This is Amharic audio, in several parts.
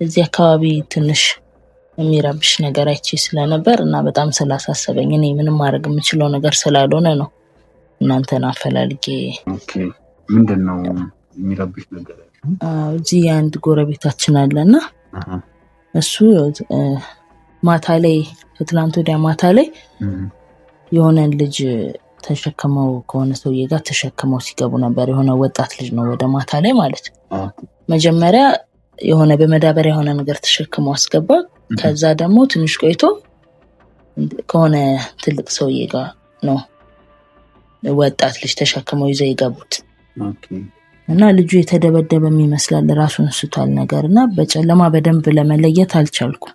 እዚህ አካባቢ ትንሽ የሚረብሽ ነገር አይቼ ስለነበር እና በጣም ስላሳሰበኝ እኔ ምንም ማድረግ የምችለው ነገር ስላልሆነ ነው እናንተን አፈላልጌ። Okay፣ ምንድን ነው የሚረብሽ ነገር? እዚህ የአንድ ጎረቤታችን አለና እሱ ማታ ላይ፣ ከትላንት ወዲያ ማታ ላይ የሆነን ልጅ ተሸክመው ከሆነ ሰውዬ ጋር ተሸክመው ሲገቡ ነበር። የሆነ ወጣት ልጅ ነው፣ ወደ ማታ ላይ ማለት ነው። መጀመሪያ የሆነ በመዳበሪያ የሆነ ነገር ተሸክመው አስገባ። ከዛ ደግሞ ትንሽ ቆይቶ ከሆነ ትልቅ ሰውዬ ጋር ነው ወጣት ልጅ ተሸክመው ይዘው የገቡት። እና ልጁ የተደበደበም ይመስላል፣ ራሱን ስቷል ነገር እና በጨለማ በደንብ ለመለየት አልቻልኩም።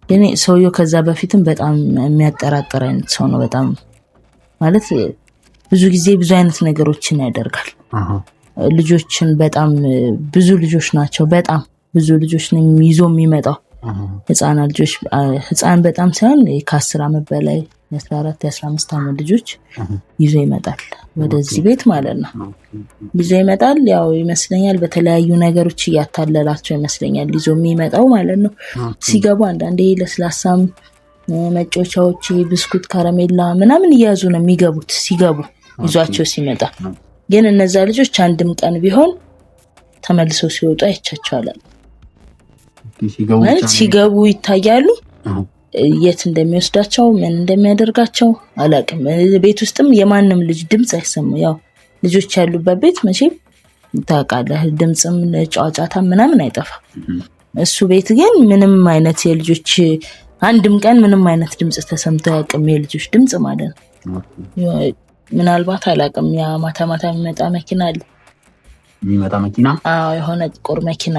ግን ሰውየው ከዛ በፊትም በጣም የሚያጠራጥር አይነት ሰው ነው። በጣም ማለት ብዙ ጊዜ ብዙ አይነት ነገሮችን ያደርጋል። ልጆችን በጣም ብዙ ልጆች ናቸው። በጣም ብዙ ልጆች ነው ይዞ የሚመጣው። ህፃናት ልጆች፣ ህፃን በጣም ሳይሆን ከ10 ዓመት በላይ፣ የ14 የ15 ዓመት ልጆች ይዞ ይመጣል ወደዚህ ቤት ማለት ነው። ይዞ ይመጣል። ያው ይመስለኛል በተለያዩ ነገሮች እያታለላቸው ይመስለኛል ይዞ የሚመጣው ማለት ነው። ሲገቡ አንዳንዴ ለስላሳም፣ መጫወቻዎች፣ ብስኩት፣ ከረሜላ ምናምን እየያዙ ነው የሚገቡት ሲገቡ ይዟቸው ሲመጣ። ግን እነዛ ልጆች አንድም ቀን ቢሆን ተመልሰው ሲወጡ አይቻቸዋል። ማለት ሲገቡ ይታያሉ። የት እንደሚወስዳቸው ምን እንደሚያደርጋቸው አላውቅም። ቤት ውስጥም የማንም ልጅ ድምፅ አይሰማም። ያው ልጆች ያሉበት ቤት መቼም ታውቃለህ፣ ድምፅም ጫጫታ ምናምን አይጠፋም። እሱ ቤት ግን ምንም አይነት የልጆች አንድም ቀን ምንም አይነት ድምፅ ተሰምቶ አያውቅም። የልጆች ድምፅ ማለት ነው። ምናልባት አላውቅም። ያ ማታ ማታ የሚመጣ መኪና አለ። የሚመጣ መኪና? አዎ፣ የሆነ ጥቁር መኪና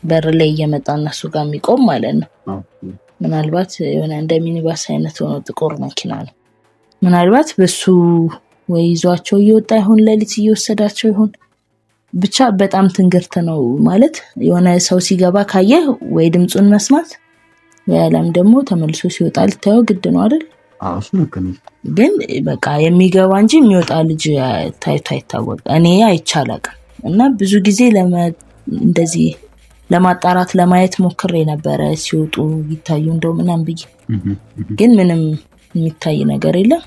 በር ላይ እየመጣ እነሱ ጋር የሚቆም ማለት ነው። ምናልባት የሆነ እንደ ሚኒባስ አይነት ሆኖ ጥቁር መኪና ነው። ምናልባት በሱ ወይ ይዟቸው እየወጣ ይሆን፣ ሌሊት እየወሰዳቸው ይሆን፣ ብቻ በጣም ትንግርት ነው ማለት የሆነ ሰው ሲገባ ካየህ ወይ ድምፁን መስማት ወይ አለም ደግሞ ተመልሶ ሲወጣ ልታየው ግድ ነው አይደል? ግን በቃ የሚገባ እንጂ የሚወጣ ልጅ ታይቶ አይታወቅም። እኔ አይቼ አላውቅም። እና ብዙ ጊዜ እንደዚህ ለማጣራት ለማየት ሞክሬ ነበረ፣ ሲወጡ ይታዩ እንደው ምናምን ብዬ፣ ግን ምንም የሚታይ ነገር የለም።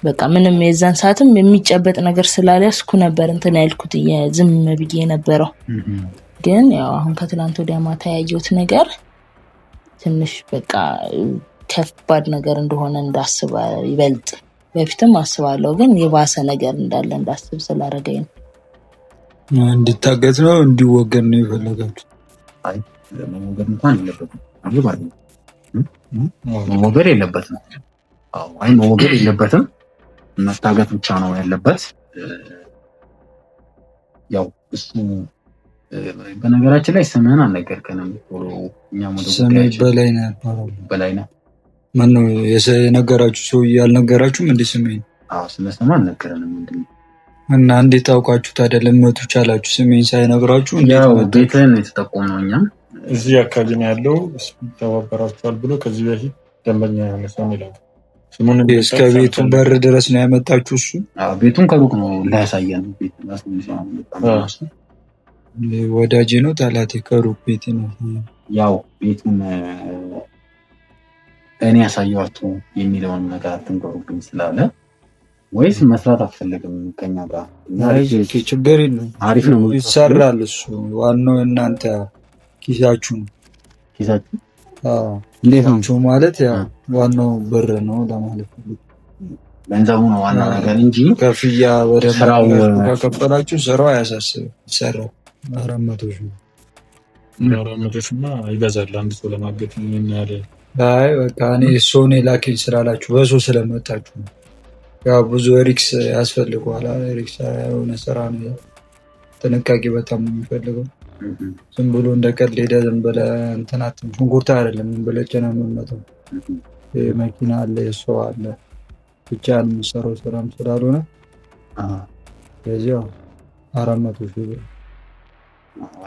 በቃ ምንም የዛን ሰዓትም የሚጨበጥ ነገር ስላልያዝኩ ነበር እንትን ያልኩት ዝም ብዬ የነበረው። ግን ያው አሁን ከትላንት ወዲያ ማታ ያየሁት ነገር ትንሽ በቃ ከባድ ነገር እንደሆነ እንዳስብ፣ ይበልጥ በፊትም አስባለሁ፣ ግን የባሰ ነገር እንዳለ እንዳስብ ስላደረገኝ ነው። እንዲታገት ነው እንዲወገድ ነው የፈለጋችሁ? አይ፣ መወገድ እንኳን የለበትም። መወገድ የለበትም። አይ፣ መወገድ የለበትም። መታገት ብቻ ነው ያለበት። ያው እሱ በነገራችን ላይ ስምህን አልነገርከንም። ስሜ በላይነህ እባላለሁ። በላይነህ። ማነው የነገራችሁ ሰው? ያልነገራችሁም እንዴ ስሜን? አዎ፣ ስለ ስምህ አልነገረንም። ምንድን ነው? እና እንዴት አውቃችሁ ታዲያ ልመቱ ቻላችሁ? ስሜን ሳይነግራችሁ እንዴት? ያው ቤትህን የተጠቆምነው እኛም። እዚህ አካባቢ ነው ያለው፣ ይተባበራችኋል ብሎ ከዚህ በፊት ደንበኛ የሆነ ሰው ይላል። እስከ ቤቱ በር ድረስ ነው ያመጣችሁ? እሱ ቤቱን ከሩቅ ነው እንዳያሳየን። ወዳጄ ነው ጠላቴ? ከሩቅ ቤቴ ነው። ያው ቤቱን እኔ ያሳየኋቸው የሚለውን ነገር አትንገሩብኝ ስላለ ወይስ መስራት አትፈልግም ከኛ ጋር? ችግር የለም፣ አሪፍ ነው፣ ይሰራል። እሱ ዋናው እናንተ ኪሳችሁ ነው። ኪሳችሁ እንዴት ነው ማለት ያው ዋናው ብር ነው ለማለት ነው። ገንዘቡ ነው ዋናው ነገር እንጂ ክፍያ በደንብ ከከፈላችሁ ስራው አያሳስብም፣ ይሰራል። 400,000። 400,000ማ ይበዛል አንድ ሰው ለማገት ያህል። አይ በቃ እኔ ሰውን የላከኝ ስላላችሁ በሰው ስለመጣችሁ ነው። ያው ብዙ risk ያስፈልገዋል። Risk የሆነ ስራ ነው። ጥንቃቄ በጣም ነው የሚፈልገው። ዝም ብሎ እንደ ቀልድ ሄደህ ዝም ብለህ እንትን ሽንኩርት አይደለም ዝም ብለህ ጭነህ የምትመጣው። መኪና አለ፣ የሰው አለ፣ ብቻህን የምትሰራው ስራም ስላልሆነ ስለዚህ ያው 400,000 ብር።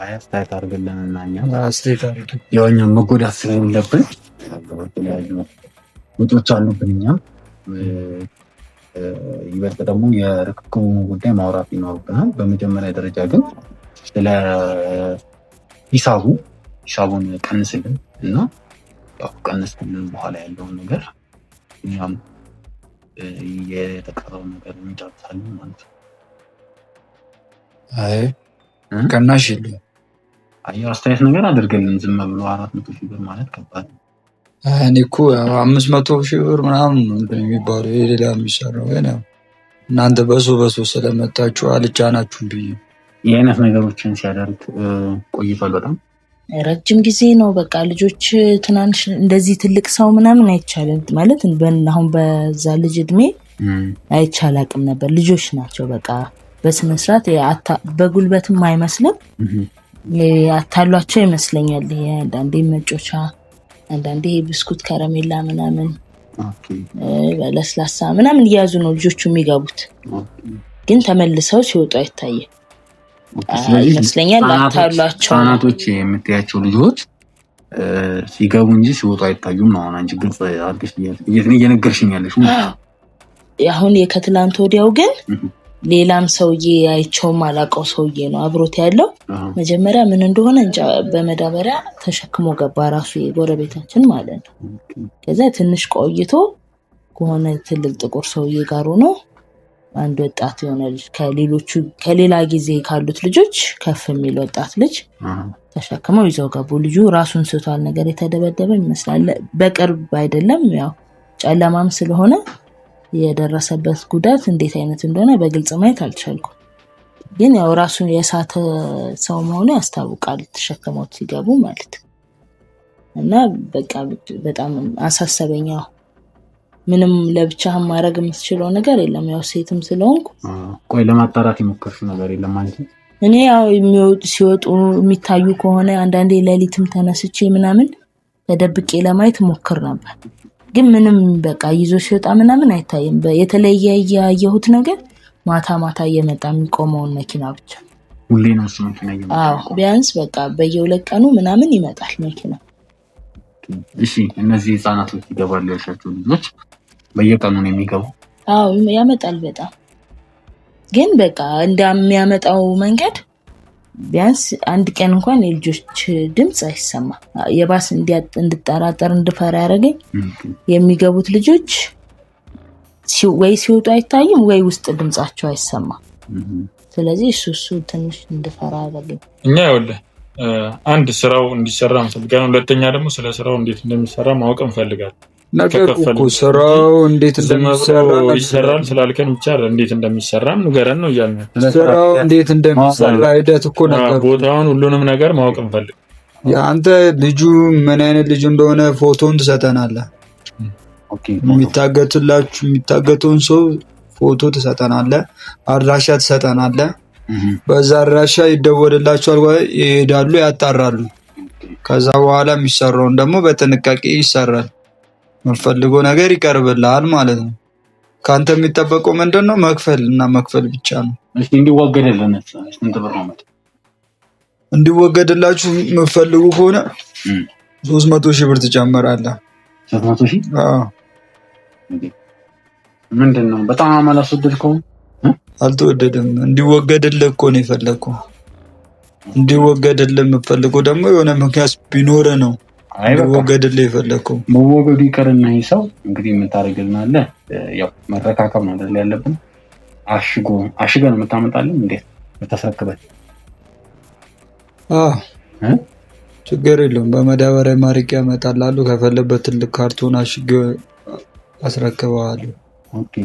አስተያየት አድርግልን እና እኛም አስተያየት አድርግልን። ያው እኛም መጎዳት ስለሌለብን የተለያዩ ወጪዎች አሉብን። እኛም ይበልጥ ደግሞ የርክክቡ ጉዳይ ማውራት ይኖርብናል። በመጀመሪያ ደረጃ ግን ስለ ሂሳቡን ቀንስልን እና ያው ቀንስልን በኋላ ያለውን ነገር እኛም የተቀረውን ነገር እንጨርሳለን ማለት ነው። አይ ቀናሽ የለውም። አይ አስተያየት ነገር አድርገልን። ዝም ብሎ 400,000 ብር ማለት ከባድ ነው። እኔ እኮ 500,000 ብር ምናምን ነው የሚባለው የሌላ የሚሰራው፣ ግን ያው እናንተ በሶ በሶ ስለመጣችሁ አልጫናችሁም ብዬ። ይህ አይነት ነገሮችን ሲያደርግ ቆይቷል። በጣም ረጅም ጊዜ ነው። በቃ ልጆች ትናንሽ እንደዚህ ትልቅ ሰው ምናምን አይቻልም ማለት አሁን በዛ ልጅ እድሜ አይቻል አቅም ነበር። ልጆች ናቸው በቃ በስነስርዓት በጉልበትም አይመስልም አታሏቸው ይመስለኛል። ይሄ አንዳንዴ መጮቻ፣ አንዳንዴ ብስኩት ከረሜላ ምናምን ለስላሳ ምናምን እየያዙ ነው ልጆቹ የሚገቡት፣ ግን ተመልሰው ሲወጡ አይታይም ይመስለኛል። አታሏቸው ህጻናቶች የምትያቸው ልጆች ሲገቡ እንጂ ሲወጡ አይታዩም ነው። አሁን አንቺ ግልጽ አድርገሽ እየነገርሽኝ ያለሽ። አሁን የከትላንት ወዲያው ግን ሌላም ሰውዬ አይቼውም አላውቀው ሰውዬ ነው አብሮት ያለው። መጀመሪያ ምን እንደሆነ እንጃ በመዳበሪያ ተሸክሞ ገባ፣ ራሱ የጎረቤታችን ማለት ነው። ከዛ ትንሽ ቆይቶ ከሆነ ትልቅ ጥቁር ሰውዬ ጋር ሆኖ አንድ ወጣት የሆነ ልጅ ከሌሎቹ ከሌላ ጊዜ ካሉት ልጆች ከፍ የሚል ወጣት ልጅ ተሸክመው ይዘው ገቡ። ልጁ ራሱን ስቷል ነገር የተደበደበ ይመስላል። በቅርብ አይደለም፣ ያው ጨለማም ስለሆነ የደረሰበት ጉዳት እንዴት አይነት እንደሆነ በግልጽ ማየት አልቻልኩም። ግን ያው ራሱን የሳተ ሰው መሆኑ ያስታውቃል፣ ተሸክመውት ሲገቡ ማለት እና በቃ በጣም አሳሰበኝ። ምንም ለብቻህ ማድረግ የምትችለው ነገር የለም። ያው ሴትም ስለሆንኩ። ቆይ ለማጣራት የሞከርሽው ነገር የለም ማለት ነው? እኔ ያው ሲወጡ የሚታዩ ከሆነ አንዳንዴ ሌሊትም ተነስቼ ምናምን ተደብቄ ለማየት ሞክር ነበር። ግን ምንም በቃ ይዞ ሲወጣ ምናምን አይታይም። የተለየ ያየሁት ነገር ማታ ማታ እየመጣ የሚቆመውን መኪና ብቻ። ሁሌ ነው እሱ መኪና እየመጣ? አዎ፣ ቢያንስ በቃ በየሁለት ቀኑ ምናምን ይመጣል መኪና። እሺ፣ እነዚህ ህጻናቶች ይገባሉ ያልሻቸው ልጆች በየቀኑ ነው የሚገቡ? አዎ ያመጣል በጣም። ግን በቃ እንደሚያመጣው መንገድ ቢያንስ አንድ ቀን እንኳን የልጆች ድምጽ አይሰማም። የባስ እንድጠራጠር እንድፈራ ያደረገኝ የሚገቡት ልጆች ወይ ሲወጡ አይታይም ወይ ውስጥ ድምጻቸው አይሰማም። ስለዚህ እሱ ትንሽ እንድፈራ አደረገኝ። እኛ ይኸውልህ አንድ ስራው እንዲሰራ እንፈልጋለን። ሁለተኛ ደግሞ ስለ ስራው እንዴት እንደሚሰራ ማወቅ እንፈልጋለን። ነገርኩህ እኮ ስራው እንዴት እንደሚሰራ ይሰራል ስላልከን ብቻ እንዴት እንደሚሰራም ንገረን ነው እያልን። ስራው እንዴት እንደሚሰራ ሂደት እኮ ነገርኩህ። ቦታውን ሁሉንም ነገር ማወቅ እንፈልግ። የአንተ ልጁ ምን አይነት ልጅ እንደሆነ ፎቶን ትሰጠናለህ። የሚታገትላችሁ የሚታገተውን ሰው ፎቶ ትሰጠናለህ፣ አድራሻ ትሰጠናለህ። በዛ አድራሻ ይደወልላቸዋል፣ ይሄዳሉ፣ ያጣራሉ። ከዛ በኋላ የሚሰራውን ደግሞ በጥንቃቄ ይሰራል። የምፈልገው ነገር ይቀርብልሃል ማለት ነው። ከአንተ የሚጠበቀው ምንድን ነው? መክፈል እና መክፈል ብቻ ነው። እንዲወገድልን ስንት ብር ነው? እንዲወገድላችሁ የምፈልጉ ከሆነ 300,000 ብር ትጨምራለህ። 300,000? አዎ። ምንድን ነው በጣም አላስወደድከውም? አልተወደደም። እንዲወገድልህ እኮ ነው የፈለግከው። እንዲወገድልህ የምፈልገው ደግሞ የሆነ ምክንያት ቢኖርህ ነው እንዲወገድልህ የፈለግከው። መወገዱ ይቅርና ይህ ሰው እንግዲህ የምታደርግልናለህ ያው መረካከብ ነው አይደል ያለብን። አሽገህ ነው የምታመጣልን እንዴት የምታስረክበን? አዎ ችግር የለውም። በመዳበሪያ ማርቂያ ያመጣልሃለሁ። ከፈለበት ትልቅ ካርቶን አሽጌ አስረክበዋለሁ። okay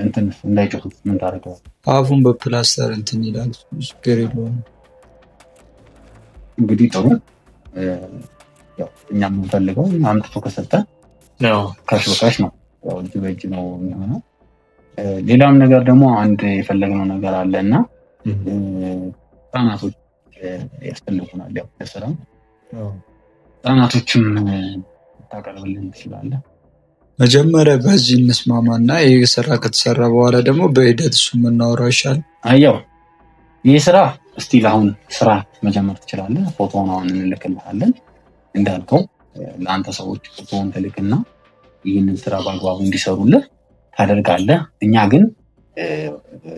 እንትን እንዳይጮህ ምን ታደርገዋለህ? አፉን በፕላስተር እንትን ይላል። ችግር የለውም። እንግዲህ ጥሩ ያው እኛ የምንፈልገው አምጥቶ ከሰጠን cash በ cash ነው፣ ያው እጅ በእጅ ነው የሚሆነው። ሌላም ነገር ደግሞ አንድ የፈለግነው ነገር አለ እና ህጻናቶች ያስፈልጉናል። ያው ለስራ ህጻናቶችም ታቀርብልን ትችላለህ? መጀመሪያ በዚህ እንስማማና ይህ ስራ ከተሰራ በኋላ ደግሞ በሂደት እሱ የምናወራው ይሻላል። አያው ይህ ስራ እስቲል አሁን ስራ መጀመር ትችላለህ። ፎቶውን አሁን እንልክልሃለን። እንዳልከው ለአንተ ሰዎች ፎቶውን ትልክና ይህንን ስራ በአግባቡ እንዲሰሩልህ ታደርጋለህ። እኛ ግን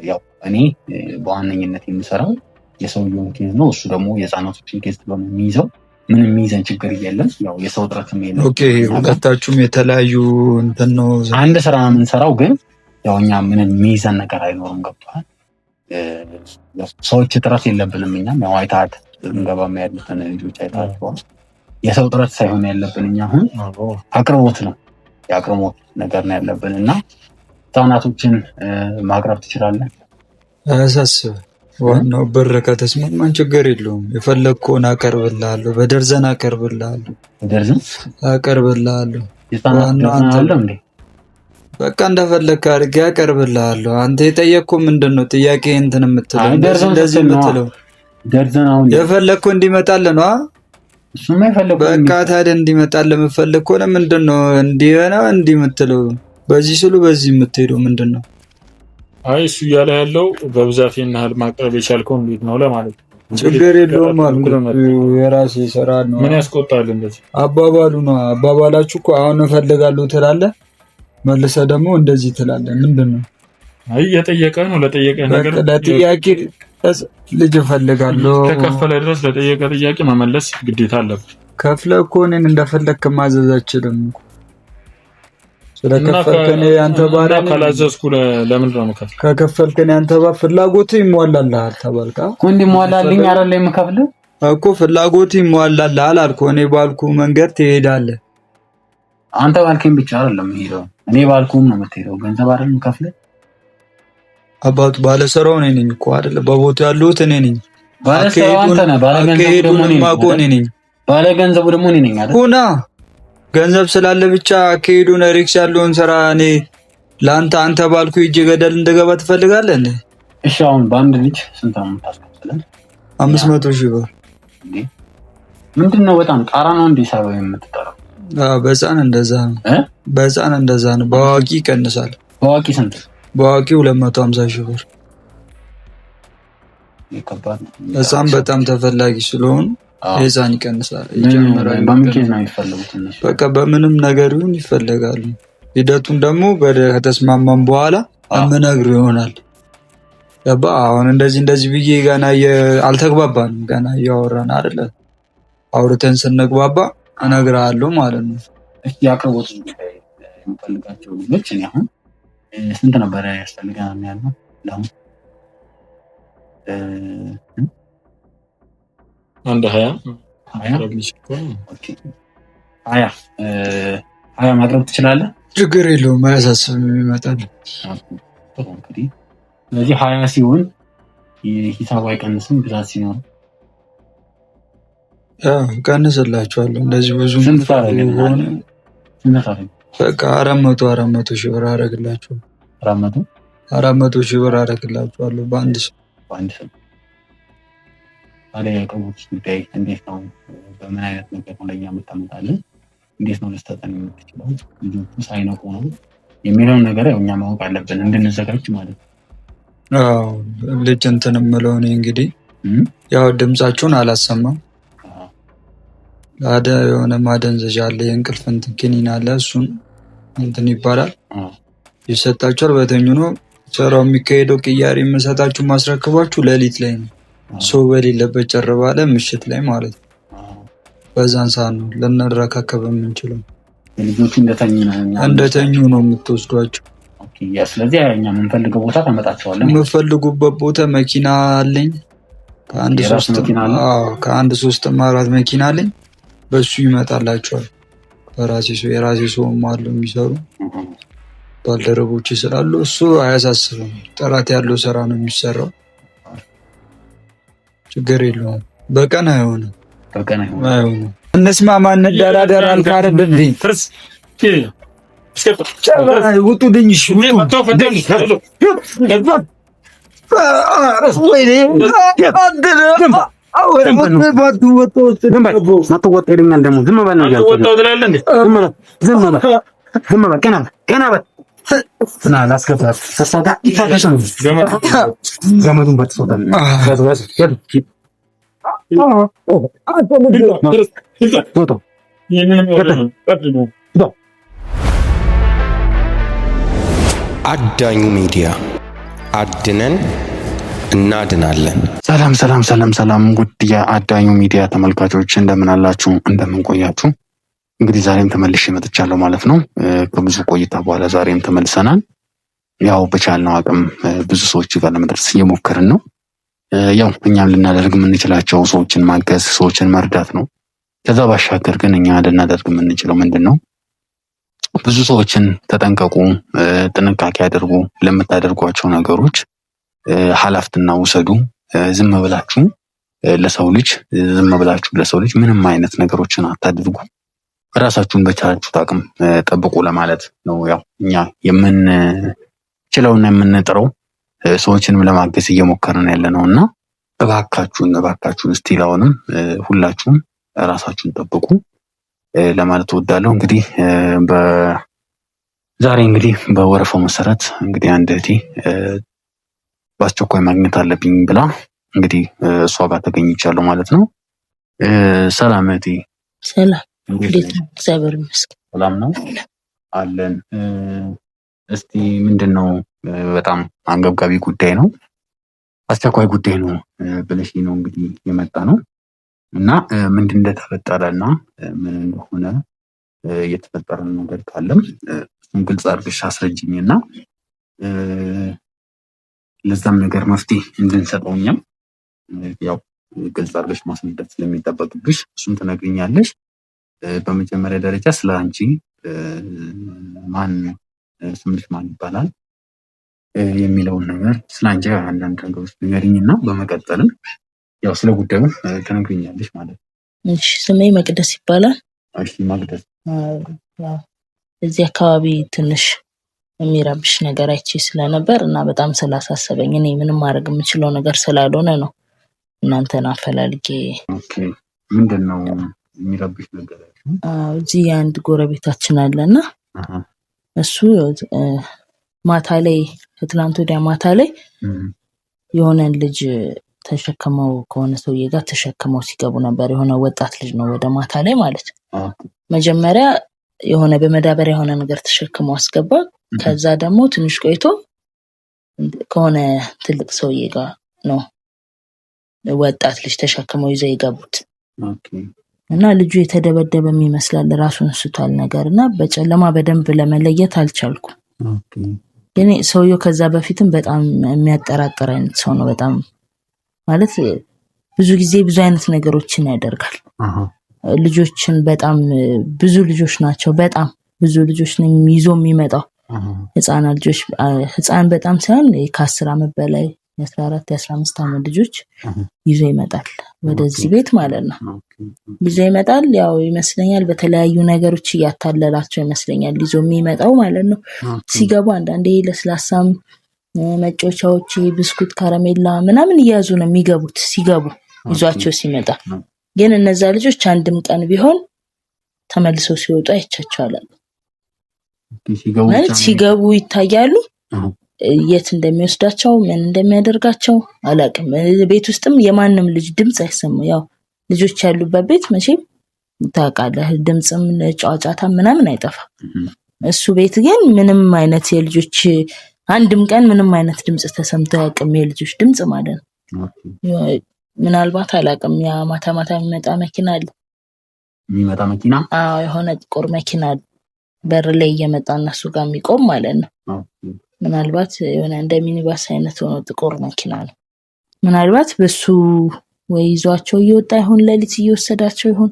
ያው እኔ በዋነኝነት የምሰራው የሰውየውን case ነው። እሱ ደግሞ የህፃናቶችን case ስለሆነ የሚይዘው ምንም የሚይዘን ችግር የለም። ያው የሰው እጥረትም የለም። Okay፣ ሁለታችሁም የተለያዩ እንትን ነው፣ አንድ ስራ ነው የምንሰራው። ግን ያው እኛ ምንም የሚይዘን ነገር አይኖርም። ገብቶሃል? ሰዎች እጥረት የለብንም። እኛም ያው አይተሃል፣ እንገባም ያሉትን ልጆች አይተሃቸዋል። የሰው እጥረት ሳይሆን ያለብን እኛ አሁን አቅርቦት ነው፣ የአቅርቦት ነገር ነው ያለብን። እና ህፃናቶችን ማቅረብ ትችላለን። አያሳስብም። ዋናው ብር ከተስማማን ችግር የለውም። የፈለግከውን አቀርብልሃለሁ፣ በደርዘን አቀርብልሃለሁ፣ በደርዘን አቀርብልሃለሁ። በቃ እንደፈለግክ አድርጌ አቀርብልሃለሁ። አንተ የጠየቅኩህ ምንድን ነው? ጥያቄ እንትን የምትለው እንደዚህ የምትለው የፈለግከው እንዲመጣልህ ነው። በቃ ታዲያ እንዲመጣልህ የምትፈልግ ከሆነ ምንድን ነው እንዲህ ነው እንዲህ የምትለው? በዚህ ስሉ በዚህ የምትሄደው ምንድን ነው? አይ እሱ እያለ ያለው በብዛት ይህን ያህል ማቅረብ የቻልከው እንዴት ነው ለማለት ነው። ችግር የለውም አልኩህ። የራሴ ስራ ነው። ምን ያስቆጣል እንደዚህ አባባሉ ነው። አባባላችሁ እኮ አሁን እፈልጋለሁ ትላለህ፣ መልሰህ ደግሞ እንደዚህ ትላለህ። ምንድን ነው? አይ የጠየቀህ ነው። ለጠየቀህ ነገር ለጥያቄ ልጅ እፈልጋለሁ ተከፈለ ድረስ ለጠየቀ ጥያቄ መመለስ ግዴታ አለብህ። ከፍለህ እኮ እኔን እንደፈለግክ ማዘዝ አችልም እኮ ስለከፈልከኝ አንተ ባሪያ ካላዘዝኩ ለምንድን ነው የምከፍልህ? ከከፈልከኝ አንተ ባሪያ ፍላጎትህ ይሟላልሃል ተባልካ እኮ እንዲሟላልኝ አይደል የምከፍልህ እኮ ፍላጎትህ ይሟላልሃል አልኩህ። እኔ ባልኩህ መንገድ ትሄዳለህ። አንተ ባልከኝ ብቻ አይደለም የምሄደው፣ እኔ ባልኩህም ነው የምትሄደው። ገንዘብ አይደል የምከፍልህ? አባቱ ባለስራው እኔ ነኝ እኮ አይደለ? በቦታው ያለሁት እኔ ነኝ። ባለስራው አንተ ነህ፣ ባለገንዘቡ ደግሞ እኔ ነኝ። ባለገንዘቡ ደግሞ እኔ ነኝ አይደል? ሁና ገንዘብ ስላለ ብቻ አካሄዱን risk ያለውን ስራ እኔ ለአንተ አንተ ባልኩ እጅ ገደል እንደገባ ትፈልጋለህ እንዴ? እሺ አሁን በአንድ ልጅ ስንት ነው የምታስከፍለን? 500 ሺህ ብር። ምንድን ነው በጣም ጣራ ነው እንዴ ሳበው የምትጠራው? አዎ በህፃን እንደዛ ነው። በህፃን እንደዛ ነው። በአዋቂ ይቀንሳል። በአዋቂ ስንት? በአዋቂ 250 ሺህ ብር። ህፃን በጣም ተፈላጊ ስለሆኑ የህፃን ይቀንሳል። በምን case ነው የሚፈለጉት? በቃ በምንም ነገር ይሁን ይፈለጋሉ። ሂደቱን ደግሞ ከተስማማን በኋላ የምነግርህ ይሆናል። ገባህ? አሁን እንደዚህ እንደዚህ ብዬ ገና አልተግባባንም። ገና እያወራን አይደለ? አውርተን ስንግባባ እነግርሃለሁ ማለት ነው። እስኪ አቅርቦት የምፈልጋቸው ልጆች እኔ አሁን ስንት ነበረ ያስፈልገናል ያልነው? ለአሁን አንድ ሀያ ሀያ ማቅረብ ትችላለህ? ችግር የለውም፣ አያሳስብም። ይመጣል። እንግዲህ ስለዚህ 20 ሲሆን ሂሳቡ አይቀንስም፣ ብዛት ሲኖር ቀንስላችኋለሁ። እንደዚህ ብዙ በቃ 400 ሺህ ብር አደርግላችኋለሁ። 400 ሺህ ብር አደርግላችኋለሁ በአንድ ሰው በአንድ ሰው። ታዲያ የአቅርቦት ጉዳይ እንዴት ነው? በምን አይነት ነገር ነው ለእኛ የምታመጣልን? እንዴት ነው ልትሰጠን የምትችለው? ልጆቹ ሳይነቁ ነው የሚለውን ነገር ያው እኛ ማወቅ አለብን እንድንዘጋጅ ማለት ነው። አዎ ልጅ እንትን የምለው እኔ እንግዲህ ያው ድምጻችሁን አላሰማም። አደ የሆነ ማደንዘዣ አለ፣ የእንቅልፍ እንትን ኪኒን አለ፣ እሱን እንትን ይባላል ይሰጣችኋል። በተኙ ነው ስራው የሚካሄደው። ቅያሬ የምሰጣችሁ ማስረክባችሁ ሌሊት ላይ ነው፣ ሰው በሌለበት ጭር ባለ ምሽት ላይ ማለት ነው። በዛን ሰዓት ነው ልንረካከብ የምንችለው። ልጆቹ እንደተኙ ነው እንደተኙ ነው የምትወስዷቸው። ስለዚህ እኛ የምንፈልገው ቦታ ታመጣቸዋለህ። የምፈልጉበት ቦታ መኪና አለኝ። ከአንድ ሶስትም አራት መኪና አለኝ። በሱ ይመጣላቸዋል። በራሴ ሰው የራሴ ሰውም አሉ የሚሰሩ ባልደረቦች ስላሉ እሱ አያሳስብም። ጥራት ያለው ስራ ነው የሚሰራው። ችግር የለውም። በቀን አይሆንም፣ አይሆንም። እንስማማ፣ እንደራደር አልክ አይደል እንዴ? ውጡልኝ! አዳኙ ሚዲያ አድነን እናድናለን። ሰላም ሰላም ሰላም ሰላም፣ ውድ የአዳኙ ሚዲያ ተመልካቾች እንደምን አላችሁ? እንደምን ቆያችሁ? እንግዲህ ዛሬም ተመልሼ መጥቻለሁ ማለት ነው። ከብዙ ቆይታ በኋላ ዛሬም ተመልሰናል። ያው በቻልነው አቅም ብዙ ሰዎች ጋር ለመድረስ እየሞከርን ነው። ያው እኛም ልናደርግ የምንችላቸው ሰዎችን ማገዝ፣ ሰዎችን መርዳት ነው። ከዛ ባሻገር ግን እኛ ልናደርግ የምንችለው ምንድን ነው? ብዙ ሰዎችን ተጠንቀቁ፣ ጥንቃቄ አድርጉ፣ ለምታደርጓቸው ነገሮች ኃላፊነት ውሰዱ። ዝም ብላችሁ ለሰው ልጅ ዝም ብላችሁ ለሰው ልጅ ምንም አይነት ነገሮችን አታድርጉ። ራሳችሁን በቻላችሁት አቅም ጠብቁ ለማለት ነው። ያው እኛ የምንችለውና የምንጥረው ሰዎችንም ለማገዝ እየሞከርን ያለ ነው እና እባካችሁን እባካችሁን still አሁንም ሁላችሁም ራሳችሁን ጠብቁ ለማለት እወዳለሁ። እንግዲህ ዛሬ እንግዲህ በወረፋው መሰረት እንግዲህ አንድ እህቴ በአስቸኳይ ማግኘት አለብኝ ብላ እንግዲህ እሷ ጋር ተገኝቻለሁ ማለት ነው። ሰላም እህቴ። ሰላም፣ እንዴት ነው? እግዚአብሔር ይመስገን። ሰላም ነው አለን። እስቲ ምንድን ነው በጣም አንገብጋቢ ጉዳይ ነው፣ አስቸኳይ ጉዳይ ነው ብለሽ ነው እንግዲህ የመጣ ነው እና ምንድን እንደተፈጠረ እና ምን እንደሆነ የተፈጠረ ነገር ካለም እሱን ግልጽ አድርገሽ አስረጅኝ እና ለዛም ነገር መፍትሄ እንድንሰጠው እኛም ያው ግልጽ አድርገሽ ማስረዳት ስለሚጠበቅብሽ እሱን ትነግሪኛለሽ። በመጀመሪያ ደረጃ ስለ አንቺ ማን ስምሽ ማን ይባላል የሚለውን ነገር ስለ አንቺ አንዳንድ ነገሮች ንገሪኝ እና በመቀጠልም ያው ስለ ጉዳዩ ትነግሪኛለሽ ማለት ነው። እሺ፣ ስሜ መቅደስ ይባላል። እሺ መቅደስ። እዚህ አካባቢ ትንሽ የሚረብሽ ነገር አይቼ ስለነበር እና በጣም ስላሳሰበኝ እኔ ምንም ማድረግ የምችለው ነገር ስላልሆነ ነው እናንተን አፈላልጌ። Okay፣ ምንድን ነው የሚረብሽ ነገር? እዚህ የአንድ ጎረቤታችን አለና እሱ ማታ ላይ ከትላንት ወዲያ ማታ ላይ የሆነን ልጅ ተሸክመው ከሆነ ሰውዬ ጋር ተሸክመው ሲገቡ ነበር። የሆነ ወጣት ልጅ ነው፣ ወደ ማታ ላይ ማለት ነው። መጀመሪያ የሆነ በመዳበሪያ የሆነ ነገር ተሸክመው አስገባ። ከዛ ደግሞ ትንሽ ቆይቶ ከሆነ ትልቅ ሰውዬ ጋር ነው ወጣት ልጅ ተሸክመው ይዘው የገቡት እና ልጁ የተደበደበም ይመስላል፣ ራሱን ስቷል ነገር እና በጨለማ በደንብ ለመለየት አልቻልኩም። ግን ሰውየው ከዛ በፊትም በጣም የሚያጠራጥር አይነት ሰው ነው። በጣም ማለት ብዙ ጊዜ ብዙ አይነት ነገሮችን ያደርጋል። ልጆችን በጣም ብዙ ልጆች ናቸው፣ በጣም ብዙ ልጆች ነው ይዞ የሚመጣው። ህፃናት ልጆች፣ ህፃን በጣም ሳይሆን ከ10 ዓመት በላይ የ14 የ15 ዓመት ልጆች ይዞ ይመጣል ወደዚህ ቤት ማለት ነው። ይዞ ይመጣል። ያው ይመስለኛል በተለያዩ ነገሮች እያታለላቸው ይመስለኛል ይዞ የሚመጣው ማለት ነው። ሲገቡ አንዳንዴ ለስላሳም መጫወቻዎች፣ ብስኩት፣ ከረሜላ ምናምን እየያዙ ነው የሚገቡት ሲገቡ ይዟቸው ሲመጣ። ግን እነዛ ልጆች አንድም ቀን ቢሆን ተመልሰው ሲወጡ አይቻቸው አላውቅም። ማለት ሲገቡ ይታያሉ። የት እንደሚወስዳቸው ምን እንደሚያደርጋቸው አላውቅም። ቤት ውስጥም የማንም ልጅ ድምፅ አይሰማም። ያው ልጆች ያሉበት ቤት መቼም ታውቃለህ፣ ድምፅም ጫጫታ ምናምን አይጠፋም። እሱ ቤት ግን ምንም አይነት የልጆች አንድም ቀን ምንም አይነት ድምፅ ተሰምቶ አያውቅም። የልጆች ድምፅ ማለት ነው። ምናልባት አላውቅም፣ ያ ማታ ማታ የሚመጣ መኪና አለ። የሚመጣ መኪና? አዎ፣ የሆነ ጥቁር መኪና አለ በር ላይ እየመጣ እነሱ ጋር የሚቆም ማለት ነው። ምናልባት የሆነ እንደ ሚኒባስ አይነት ሆኖ ጥቁር መኪና ነው። ምናልባት በሱ ወይ ይዟቸው እየወጣ ይሆን፣ ሌሊት እየወሰዳቸው ይሆን፣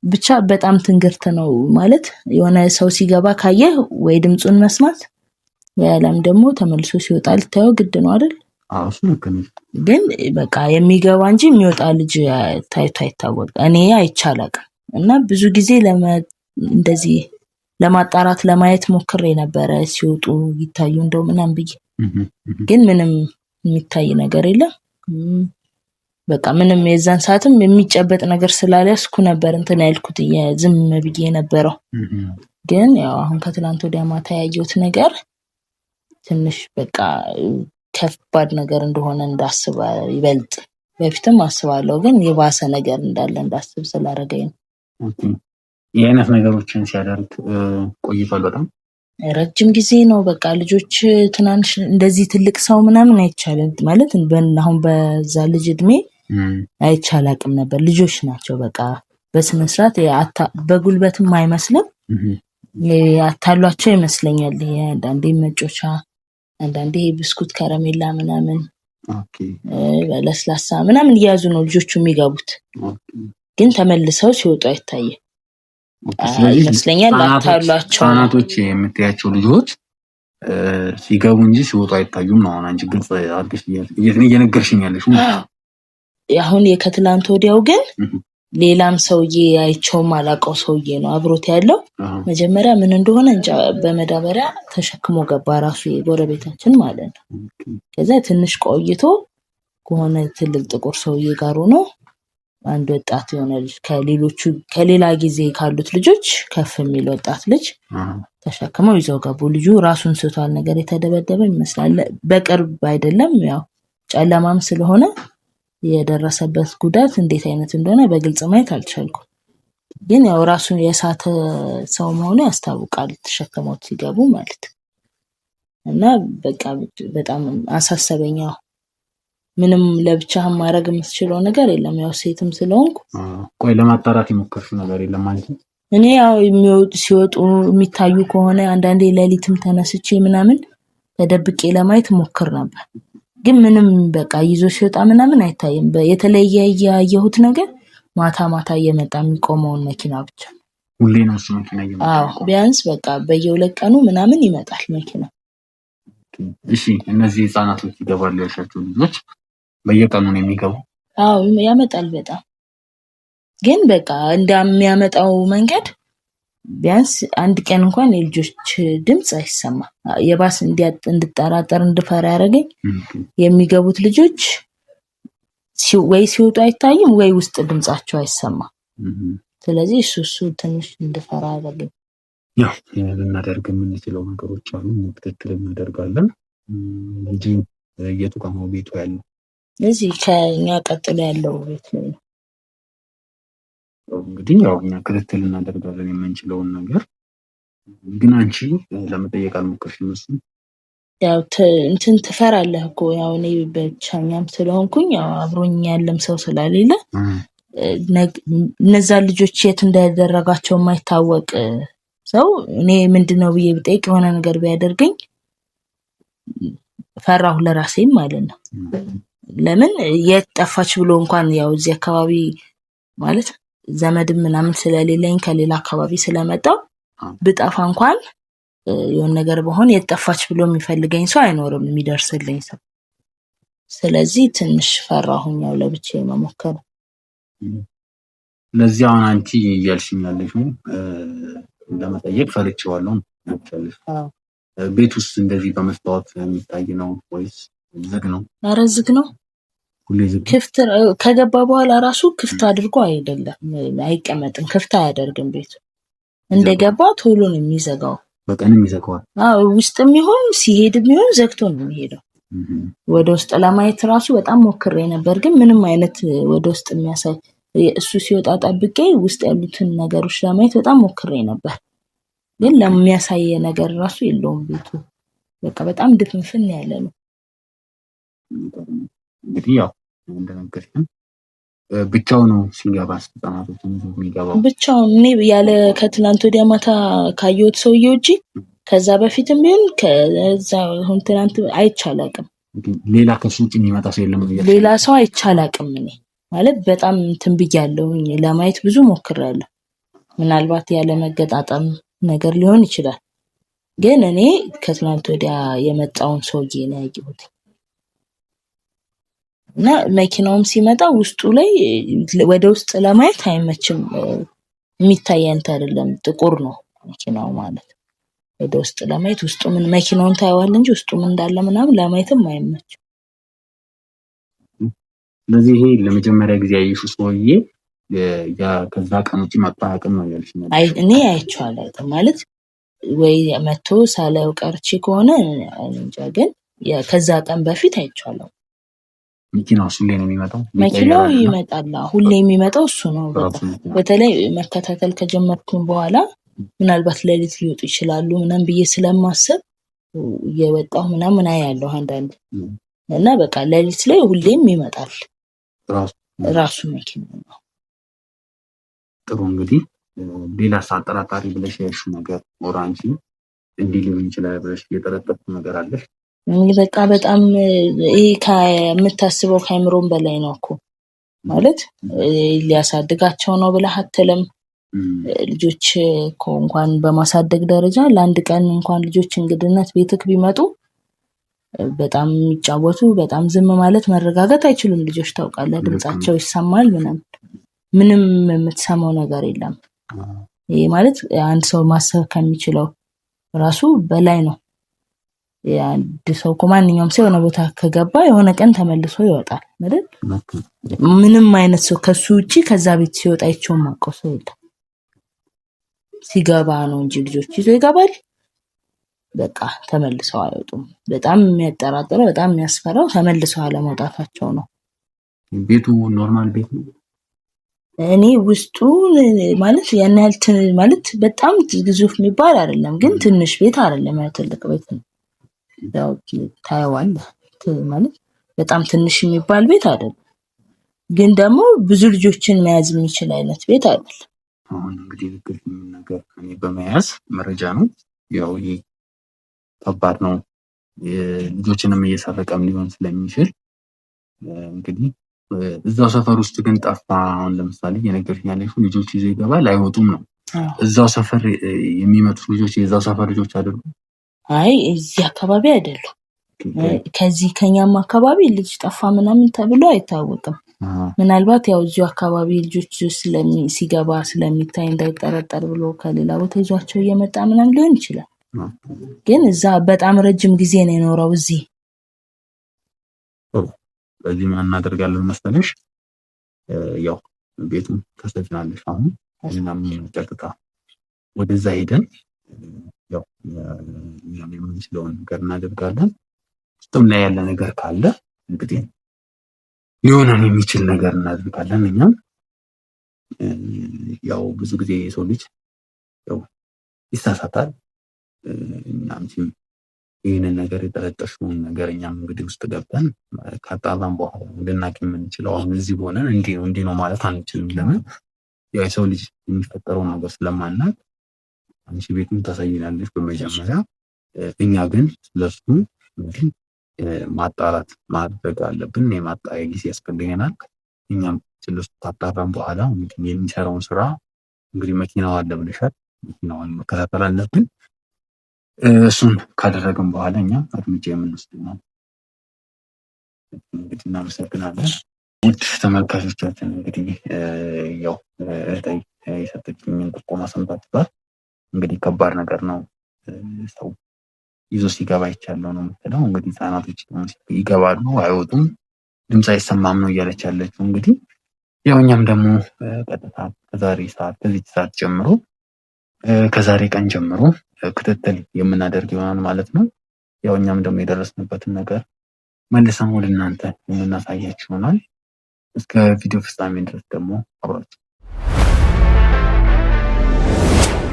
ብቻ በጣም ትንግርት ነው ማለት የሆነ ሰው ሲገባ ካየህ ወይ ድምፁን መስማት ወይ አለም ደግሞ ተመልሶ ሲወጣ ልታየው ግድ ነው አይደል? ግን በቃ የሚገባ እንጂ የሚወጣ ልጅ ታይቶ አይታወቅም። እኔ አይቼ አላውቅም። እና ብዙ ጊዜ እንደዚህ ለማጣራት ለማየት ሞክሬ ነበረ፣ ሲወጡ ይታዩ እንደው ምናምን ብዬ፣ ግን ምንም የሚታይ ነገር የለም። በቃ ምንም የዛን ሰዓትም የሚጨበጥ ነገር ስላልያዝኩ ነበር እንትን ያልኩት ዝም ብዬ የነበረው። ግን ያው አሁን ከትላንት ወዲያ ማታ ያየሁት ነገር ትንሽ በቃ ከባድ ነገር እንደሆነ እንዳስብ ይበልጥ በፊትም አስባለሁ፣ ግን የባሰ ነገር እንዳለ እንዳስብ ስላደረገኝ ነው። ይህ አይነት ነገሮችን ሲያደርግ ቆይቷል በጣም? ረጅም ጊዜ ነው። በቃ ልጆች ትናንሽ እንደዚህ ትልቅ ሰው ምናምን አይቻልም ማለት አሁን በዛ ልጅ እድሜ አይቻል አቅም ነበር። ልጆች ናቸው በቃ በስነስርዓት በጉልበትም አይመስልም ያታሏቸው ይመስለኛል። ይሄ አንዳንዴ መጮቻ፣ አንዳንዴ ብስኩት ከረሜላ ምናምን ለስላሳ ምናምን እየያዙ ነው ልጆቹ የሚገቡት፣ ግን ተመልሰው ሲወጡ አይታይም ይመስለኛል። አታሏቸው ህጻናቶች የምትያቸው ልጆች ሲገቡ እንጂ ሲወጡ አይታዩም ነው። አሁን አንቺ ግልጽ አድርገሽ እየነገርሽኝ ያለሽ። አሁን የከትላንት ወዲያው ግን ሌላም ሰውዬ አይቼውም አላውቀው ሰውዬ ነው አብሮት ያለው። መጀመሪያ ምን እንደሆነ እንጃ በመዳበሪያ ተሸክሞ ገባ፣ ራሱ የጎረቤታችን ማለት ነው። ከዛ ትንሽ ቆይቶ ከሆነ ትልቅ ጥቁር ሰውዬ ጋር ሆኖ አንድ ወጣት የሆነ ልጅ ከሌሎቹ ከሌላ ጊዜ ካሉት ልጆች ከፍ የሚል ወጣት ልጅ ተሸክመው ይዘው ገቡ። ልጁ ራሱን ስቷል ነገር የተደበደበ ይመስላል። በቅርብ አይደለም፣ ያው ጨለማም ስለሆነ የደረሰበት ጉዳት እንዴት አይነት እንደሆነ በግልጽ ማየት አልቻልኩም። ግን ያው ራሱን የሳተ ሰው መሆኑ ያስታውቃል፣ ተሸክመውት ሲገቡ ማለት እና በቃ በጣም አሳሰበኝ። ምንም ለብቻህ ማድረግ የምትችለው ነገር የለም። ያው ሴትም ስለሆንኩ ቆይ ለማጣራት የሞከርሽው ነገር የለም አንቺ? እኔ ያው የሚወጡ ሲወጡ የሚታዩ ከሆነ አንዳንዴ ሌሊትም ተነስቼ ምናምን ተደብቄ ለማየት ሞክር ነበር። ግን ምንም በቃ ይዞ ሲወጣ ምናምን አይታይም። የተለየ ያየሁት ነገር ማታ ማታ እየመጣ የሚቆመውን መኪና ብቻ። ሁሌ ነው እሱ መኪና እየመጣ? አዎ፣ ቢያንስ በቃ በየሁለት ቀኑ ምናምን ይመጣል መኪና። እሺ፣ እነዚህ ህጻናቶች ይገባሉ ያልሻቸው ልጆች በየቀኑ ነው የሚገቡ? አዎ ያመጣል በጣም ግን በቃ እንደሚያመጣው መንገድ ቢያንስ አንድ ቀን እንኳን የልጆች ድምፅ አይሰማም። የባስ እንድጠራጠር እንድፈራ ያደረገኝ የሚገቡት ልጆች ወይ ሲወጡ አይታይም ወይ ውስጥ ድምጻቸው አይሰማም። ስለዚህ እሱ ትንሽ እንድፈራ አደረገኝ። ያው ልናደርግ የምንችለው ነገሮች አሉ፣ ክትትል እናደርጋለን። እንጂ የቱ ጋር ነው ቤቱ ያለው? እዚህ ከኛ ቀጥሎ ያለው ቤት ላይ ነው። እንግዲህ ያው እኛ ክትትል እናደርጋለን የምንችለውን ነገር። ግን አንቺ ለመጠየቅ አልሞከርሽም? እሱን ያው እንትን ትፈራለህ እኮ ያው እኔ ብቸኛም ስለሆንኩኝ ያው አብሮኝ ያለም ሰው ስለሌለ እነዛ ልጆች የት እንዳደረጋቸው የማይታወቅ ሰው እኔ ምንድነው ብዬ ብጠይቅ የሆነ ነገር ቢያደርገኝ ፈራሁ ለራሴም ማለት ነው። ለምን የት ጠፋች ብሎ እንኳን ያው እዚህ አካባቢ ማለት ዘመድም ምናምን ስለሌለኝ ከሌላ አካባቢ ስለመጣው ብጠፋ እንኳን የሆነ ነገር በሆን የት ጠፋች ብሎ የሚፈልገኝ ሰው አይኖርም፣ የሚደርስልኝ ሰው። ስለዚህ ትንሽ ፈራሁኝ ያው ለብቻዬ መሞከር። ለዚህ አሁን አንቺ እያልሽኝ ያለሽው ለመጠየቅ ፈርቼዋለሁ ነው። ቤት ውስጥ እንደዚህ በመስታወት የሚታይ ነው ወይስ ዝግ ነው? ኧረ ዝግ ነው። ሁሌ ዝግ ነው? ክፍት ከገባ በኋላ ራሱ ክፍት አድርጎ አይደለም አይቀመጥም፣ ክፍት አያደርግም። ቤቱ እንደገባ ቶሎ ነው የሚዘጋው። በቀንም ይዘጋዋል? አዎ፣ ውስጥም ይሁን ሲሄድም ይሁን ዘግቶ ነው የሚሄደው። ወደ ውስጥ ለማየት ራሱ በጣም ሞክሬ ነበር፣ ግን ምንም አይነት ወደ ውስጥ የሚያሳይ እሱ ሲወጣ ጠብቄ ውስጥ ያሉትን ነገሮች ለማየት በጣም ሞክሬ ነበር፣ ግን ለሚያሳየ ነገር ራሱ የለውም ቤቱ። በቃ በጣም ድፍንፍን ያለ ነው። እንግዲህ ያው እንደነገርሽን ብቻው ነው ሲገባ ህጻናቶችን ይዞ የሚገባው? ብቻውን። እኔ ያለ ከትናንት ወዲያ ማታ ካየሁት ሰውዬ ውጪ ከዛ በፊትም ቢሆን ከዛ አሁን ትናንት አይቼ አላውቅም። ሌላ ከሱ ውጭ የሚመጣ ሰው የለም? ሌላ ሰው አይቼ አላውቅም። እኔ ማለት በጣም እንትን ብያለሁኝ፣ ለማየት ብዙ ሞክሬያለሁ። ምናልባት ያለ መገጣጠም ነገር ሊሆን ይችላል። ግን እኔ ከትናንት ወዲያ የመጣውን ሰውዬ ነው ያየሁት። እና መኪናውም ሲመጣ ውስጡ ላይ ወደ ውስጥ ለማየት አይመችም። የሚታይ አይነት አይደለም፣ ጥቁር ነው መኪናው ማለት። ወደ ውስጥ ለማየት ውስጡ ምን መኪናውን ታየዋለህ እንጂ ውስጡ ምን እንዳለ ምናምን ለማየትም አይመችም። ስለዚህ ይሄ ለመጀመሪያ ጊዜ ያየሽው ሰውዬ ከዛ ቀን ውጪ መጥቶ አያውቅም ነው ያልሽኝ? እኔ አይቼው አላውቅም ማለት ወይ መጥቶ ሳላየው ቀርቼ ከሆነ እንጃ፣ ግን ከዛ ቀን በፊት አይቼዋለሁ። መኪናው ሁሌ ነው የሚመጣው? መኪናው ይመጣል። ሁሌ የሚመጣው እሱ ነው። በተለይ መከታተል ከጀመርኩኝ በኋላ ምናልባት ሌሊት ሊወጡ ይችላሉ ምናምን ብዬ ስለማስብ እየወጣሁ ምናምን አያለሁ አንዳንድ እና በቃ ሌሊት ላይ ሁሌም ይመጣል ራሱ መኪና ነው። ጥሩ እንግዲህ ሌላ አጠራጣሪ ብለሽ ያልሽው ነገር ኦራንቺ እንዲህ ሊሆን ይችላል ብለሽ የጠረጠርኩት ነገር አለሽ? በቃ በጣም ይሄ ከምታስበው ከአይምሮም በላይ ነው እኮ ማለት ሊያሳድጋቸው ነው ብለህ አትልም። ልጆች እኮ እንኳን በማሳደግ ደረጃ ለአንድ ቀን እንኳን ልጆች እንግድነት ቤትክ ቢመጡ በጣም የሚጫወቱ በጣም ዝም ማለት መረጋጋት አይችሉም ልጆች ታውቃለህ፣ ድምጻቸው ይሰማል ምናምን፣ ምንም የምትሰማው ነገር የለም። ይሄ ማለት አንድ ሰው ማሰብ ከሚችለው ራሱ በላይ ነው። አንድ ሰው እኮ ማንኛውም ሰው የሆነ ቦታ ከገባ የሆነ ቀን ተመልሶ ይወጣል አይደል? ምንም አይነት ሰው ከሱ ውጪ ከዛ ቤት ሲወጣ አይቼው የማውቀው ሰው የለም። ሲገባ ነው እንጂ ልጆች ይዞ ይገባል፣ በቃ ተመልሰው አይወጡም። በጣም የሚያጠራጥረው በጣም የሚያስፈራው ተመልሰው አለመውጣታቸው ነው። ቤቱ normal ቤት ነው። እኔ ውስጡ ማለት ያን ያህል ማለት በጣም ግዙፍ የሚባል አይደለም፣ ግን ትንሽ ቤት አይደለም፣ ያው ትልቅ ቤት ነው። ያው ታየዋለህ ማለት በጣም ትንሽ የሚባል ቤት አይደለም፣ ግን ደግሞ ብዙ ልጆችን መያዝ የሚችል አይነት ቤት አይደለም። አሁን እንግዲህ ነገር እኔ በመያዝ መረጃ ነው። ያው ይሄ ከባድ ነው፣ ልጆችንም እየሰረቀም ሊሆን ስለሚችል እንግዲህ እዛው ሰፈር ውስጥ ግን ጠፋ። አሁን ለምሳሌ እየነገርሽኝ ያለሽው ልጆች ይዞ ይገባል አይወጡም ነው። እዛው ሰፈር የሚመጡት ልጆች የዛው ሰፈር ልጆች አይደሉም? አይ እዚህ አካባቢ አይደሉም። ከዚህ ከኛም አካባቢ ልጅ ጠፋ ምናምን ተብሎ አይታወቅም። ምናልባት ያው እዚሁ አካባቢ ልጆች ሲገባ ስለሚታይ እንዳይጠረጠር ብሎ ከሌላ ቦታ ይዟቸው እየመጣ ምናምን ሊሆን ይችላል። ግን እዛ በጣም ረጅም ጊዜ ነው የኖረው እዚህ። በዚህ ምን እናደርጋለን መሰለሽ፣ ያው ቤቱን ታሰፊናለሽ። አሁን እኛም ቀጥታ ወደዛ ሄደን ያው እኛም የምንችለውን ነገር እናደርጋለን። ውስጥም ላይ ያለ ነገር ካለ እንግዲህ ሊሆነን የሚችል ነገር እናደርጋለን። እኛም ያው ብዙ ጊዜ የሰው ልጅ ያው ይሳሳታል። እኛም ይህንን ነገር የጠረጠርሽውን ነገር እኛም እንግዲህ ውስጥ ገብተን ካጣራን በኋላ ልናቅ የምንችለው አሁን እዚህ ሆነን እንዲህ ነው እንዲህ ነው ማለት አንችልም። ለምን ያው የሰው ልጅ የሚፈጠረውን ነገር ስለማናቅ አንቺ ቤቱን ታሳይናለሽ በመጀመሪያ፣ እኛ ግን ስለሱ እንግዲህ ማጣራት ማድረግ አለብን። የማጣሪያ ጊዜ ያስፈልገናል። እኛም ስለሱ ካጣራን በኋላ እንግዲህ የሚሰራውን ስራ እንግዲህ መኪናው አለ ብለሻል፣ መኪናውን መከታተል አለብን። እሱን ካደረግን በኋላ እኛም እርምጃ የምንወስድ ነው። እንግዲህ እናመሰግናለን። ውድ ተመልካቾቻችን እንግዲህ ያው እህቴ የሰጠችኝን ጥቆማ ሰምታችኋል። እንግዲህ ከባድ ነገር ነው። ሰው ይዞ ሲገባ ይቻለው ነው የምትለው። እንግዲህ ህጻናቶች ይገባሉ አይወጡም፣ ድምፅ አይሰማም ነው እያለች ያለችው። እንግዲህ ያው እኛም ደግሞ ቀጥታ ከዛሬ ሰዓት ከዚች ሰዓት ጀምሮ ከዛሬ ቀን ጀምሮ ክትትል የምናደርግ ይሆናል ማለት ነው። ያው እኛም ደግሞ የደረስንበትን ነገር መልሰን ወደ እናንተ የምናሳያችሁ ይሆናል። እስከ ቪዲዮ ፍጻሜ ድረስ ደግሞ አብራችሁ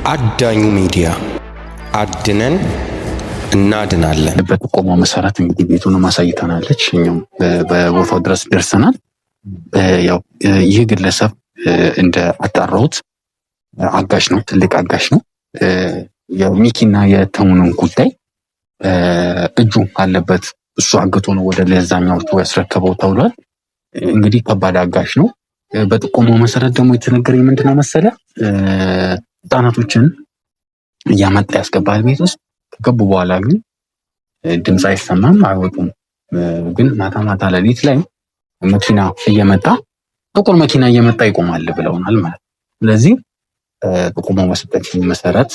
አዳኙ ሚዲያ አድነን እናድናለን። በጥቆማው መሰረት እንግዲህ ቤቱን ማሳይተናለች። እኛም በቦታው ድረስ ደርሰናል። ያው ይህ ግለሰብ እንደ አጣራሁት አጋሽ ነው፣ ትልቅ አጋሽ ነው። የሚኪና የተሙንን ጉዳይ እጁ አለበት፣ እሱ አግቶ ነው ወደ ለዛኛዎቹ ያስረከበው ተብሏል። እንግዲህ ከባድ አጋሽ ነው። በጥቆማው መሰረት ደግሞ የተነገረኝ ምንድነው መሰለ፣ ህጻናቶችን እያመጣ ያስገባል ቤት ውስጥ። ከገቡ በኋላ ግን ድምፅ አይሰማም፣ አይወጡም። ግን ማታ ማታ ሌሊት ላይ መኪና እየመጣ ጥቁር መኪና እየመጣ ይቆማል ብለውናል ማለት ነው። ስለዚህ ጥቆማው በሰጠችኝ መሰረት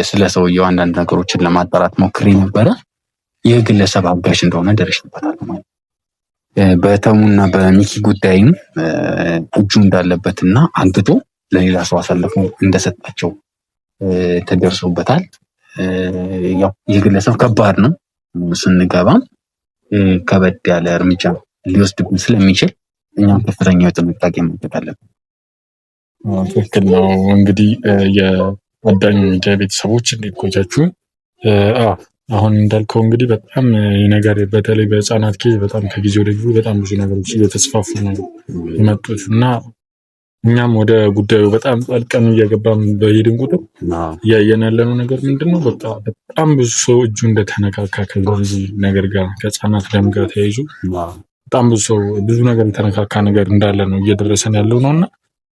ስለ ሰውየው አንዳንድ ነገሮችን ለማጣራት ሞክሬ ነበረ። ይህ ግለሰብ አጋዥ እንደሆነ ደርሼበታለሁ ማለት ነው። በተሙና በሚኪ ጉዳይም እጁ እንዳለበትና አግቶ ለሌላ ሰው አሳልፎ እንደሰጣቸው ተደርሶበታል። ያው ይህ ግለሰብ ከባድ ነው። ስንገባም ከበድ ያለ እርምጃ ሊወስድብን ስለሚችል እኛም ከፍተኛ ጥንቃቄ ማድረግ አለብን። ትክክል ነው። እንግዲህ አዳኝ ሚዲያ ቤተሰቦች እንዴት ቆያችሁ? አሁን እንዳልከው እንግዲህ በጣም ይህ ነገር በተለይ በህፃናት case በጣም ከጊዜ ወደ ጊዜ በጣም ብዙ ነገሮች እየተስፋፉ ነው የመጡት እና እኛም ወደ ጉዳዩ በጣም ጠልቀን እየገባን በሄድን ቁጥር እያየን ያለነው ነገር ምንድን ነው? በቃ በጣም ብዙ ሰው እጁ እንደተነካካ ከዚህ ነገር ጋር ከህፃናት ደም ጋር ተያይዞ በጣም ብዙ ሰው ብዙ ነገር የተነካካ ነገር እንዳለ ነው እየደረሰን ያለው ነው እና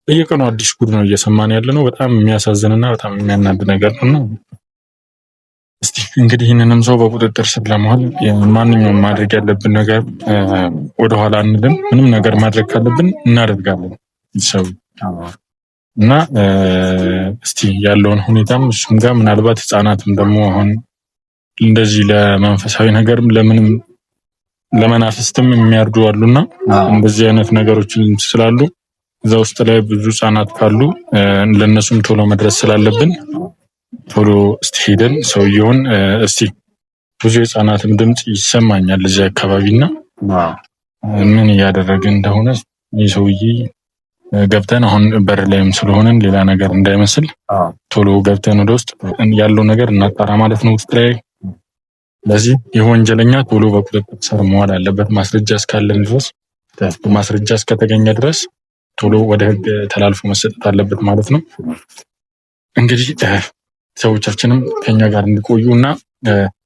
በየቀኑ አዲስ ጉድ ነው እየሰማን ያለ ነው። በጣም የሚያሳዝንና በጣም የሚያናድ ነገር ነው እና እስቲ እንግዲህ ይህንንም ሰው በቁጥጥር ስር ለመዋል ማንኛውም ማድረግ ያለብን ነገር ወደኋላ አንልም። ምንም ነገር ማድረግ ካለብን እናደርጋለን። ሰው እና እስቲ ያለውን ሁኔታም እሱም ጋር ምናልባት ህፃናትም ደግሞ አሁን እንደዚህ ለመንፈሳዊ ነገርም ለምንም ለመናፍስትም የሚያርዱ አሉና እንደዚህ አይነት ነገሮችን ስላሉ እዛ ውስጥ ላይ ብዙ ህጻናት ካሉ ለእነሱም ቶሎ መድረስ ስላለብን ቶሎ እስቲ ሄደን ሰውየውን እስቲ ብዙ የህፃናትም ድምፅ ይሰማኛል እዚህ አካባቢና ምን እያደረገ እንደሆነ ይህ ሰውዬ ገብተን አሁን በር ላይም ስለሆነን ሌላ ነገር እንዳይመስል ቶሎ ገብተን ወደ ውስጥ ያለው ነገር እናጣራ ማለት ነው ውስጥ ላይ። ለዚህ ይህ ወንጀለኛ ቶሎ በቁጥጥር ስር መዋል አለበት። ማስረጃ እስካለን ድረስ ማስረጃ እስከተገኘ ድረስ ቶሎ ወደ ህግ ተላልፎ መሰጠት አለበት ማለት ነው። እንግዲህ ሰዎቻችንም ከኛ ጋር እንዲቆዩ እና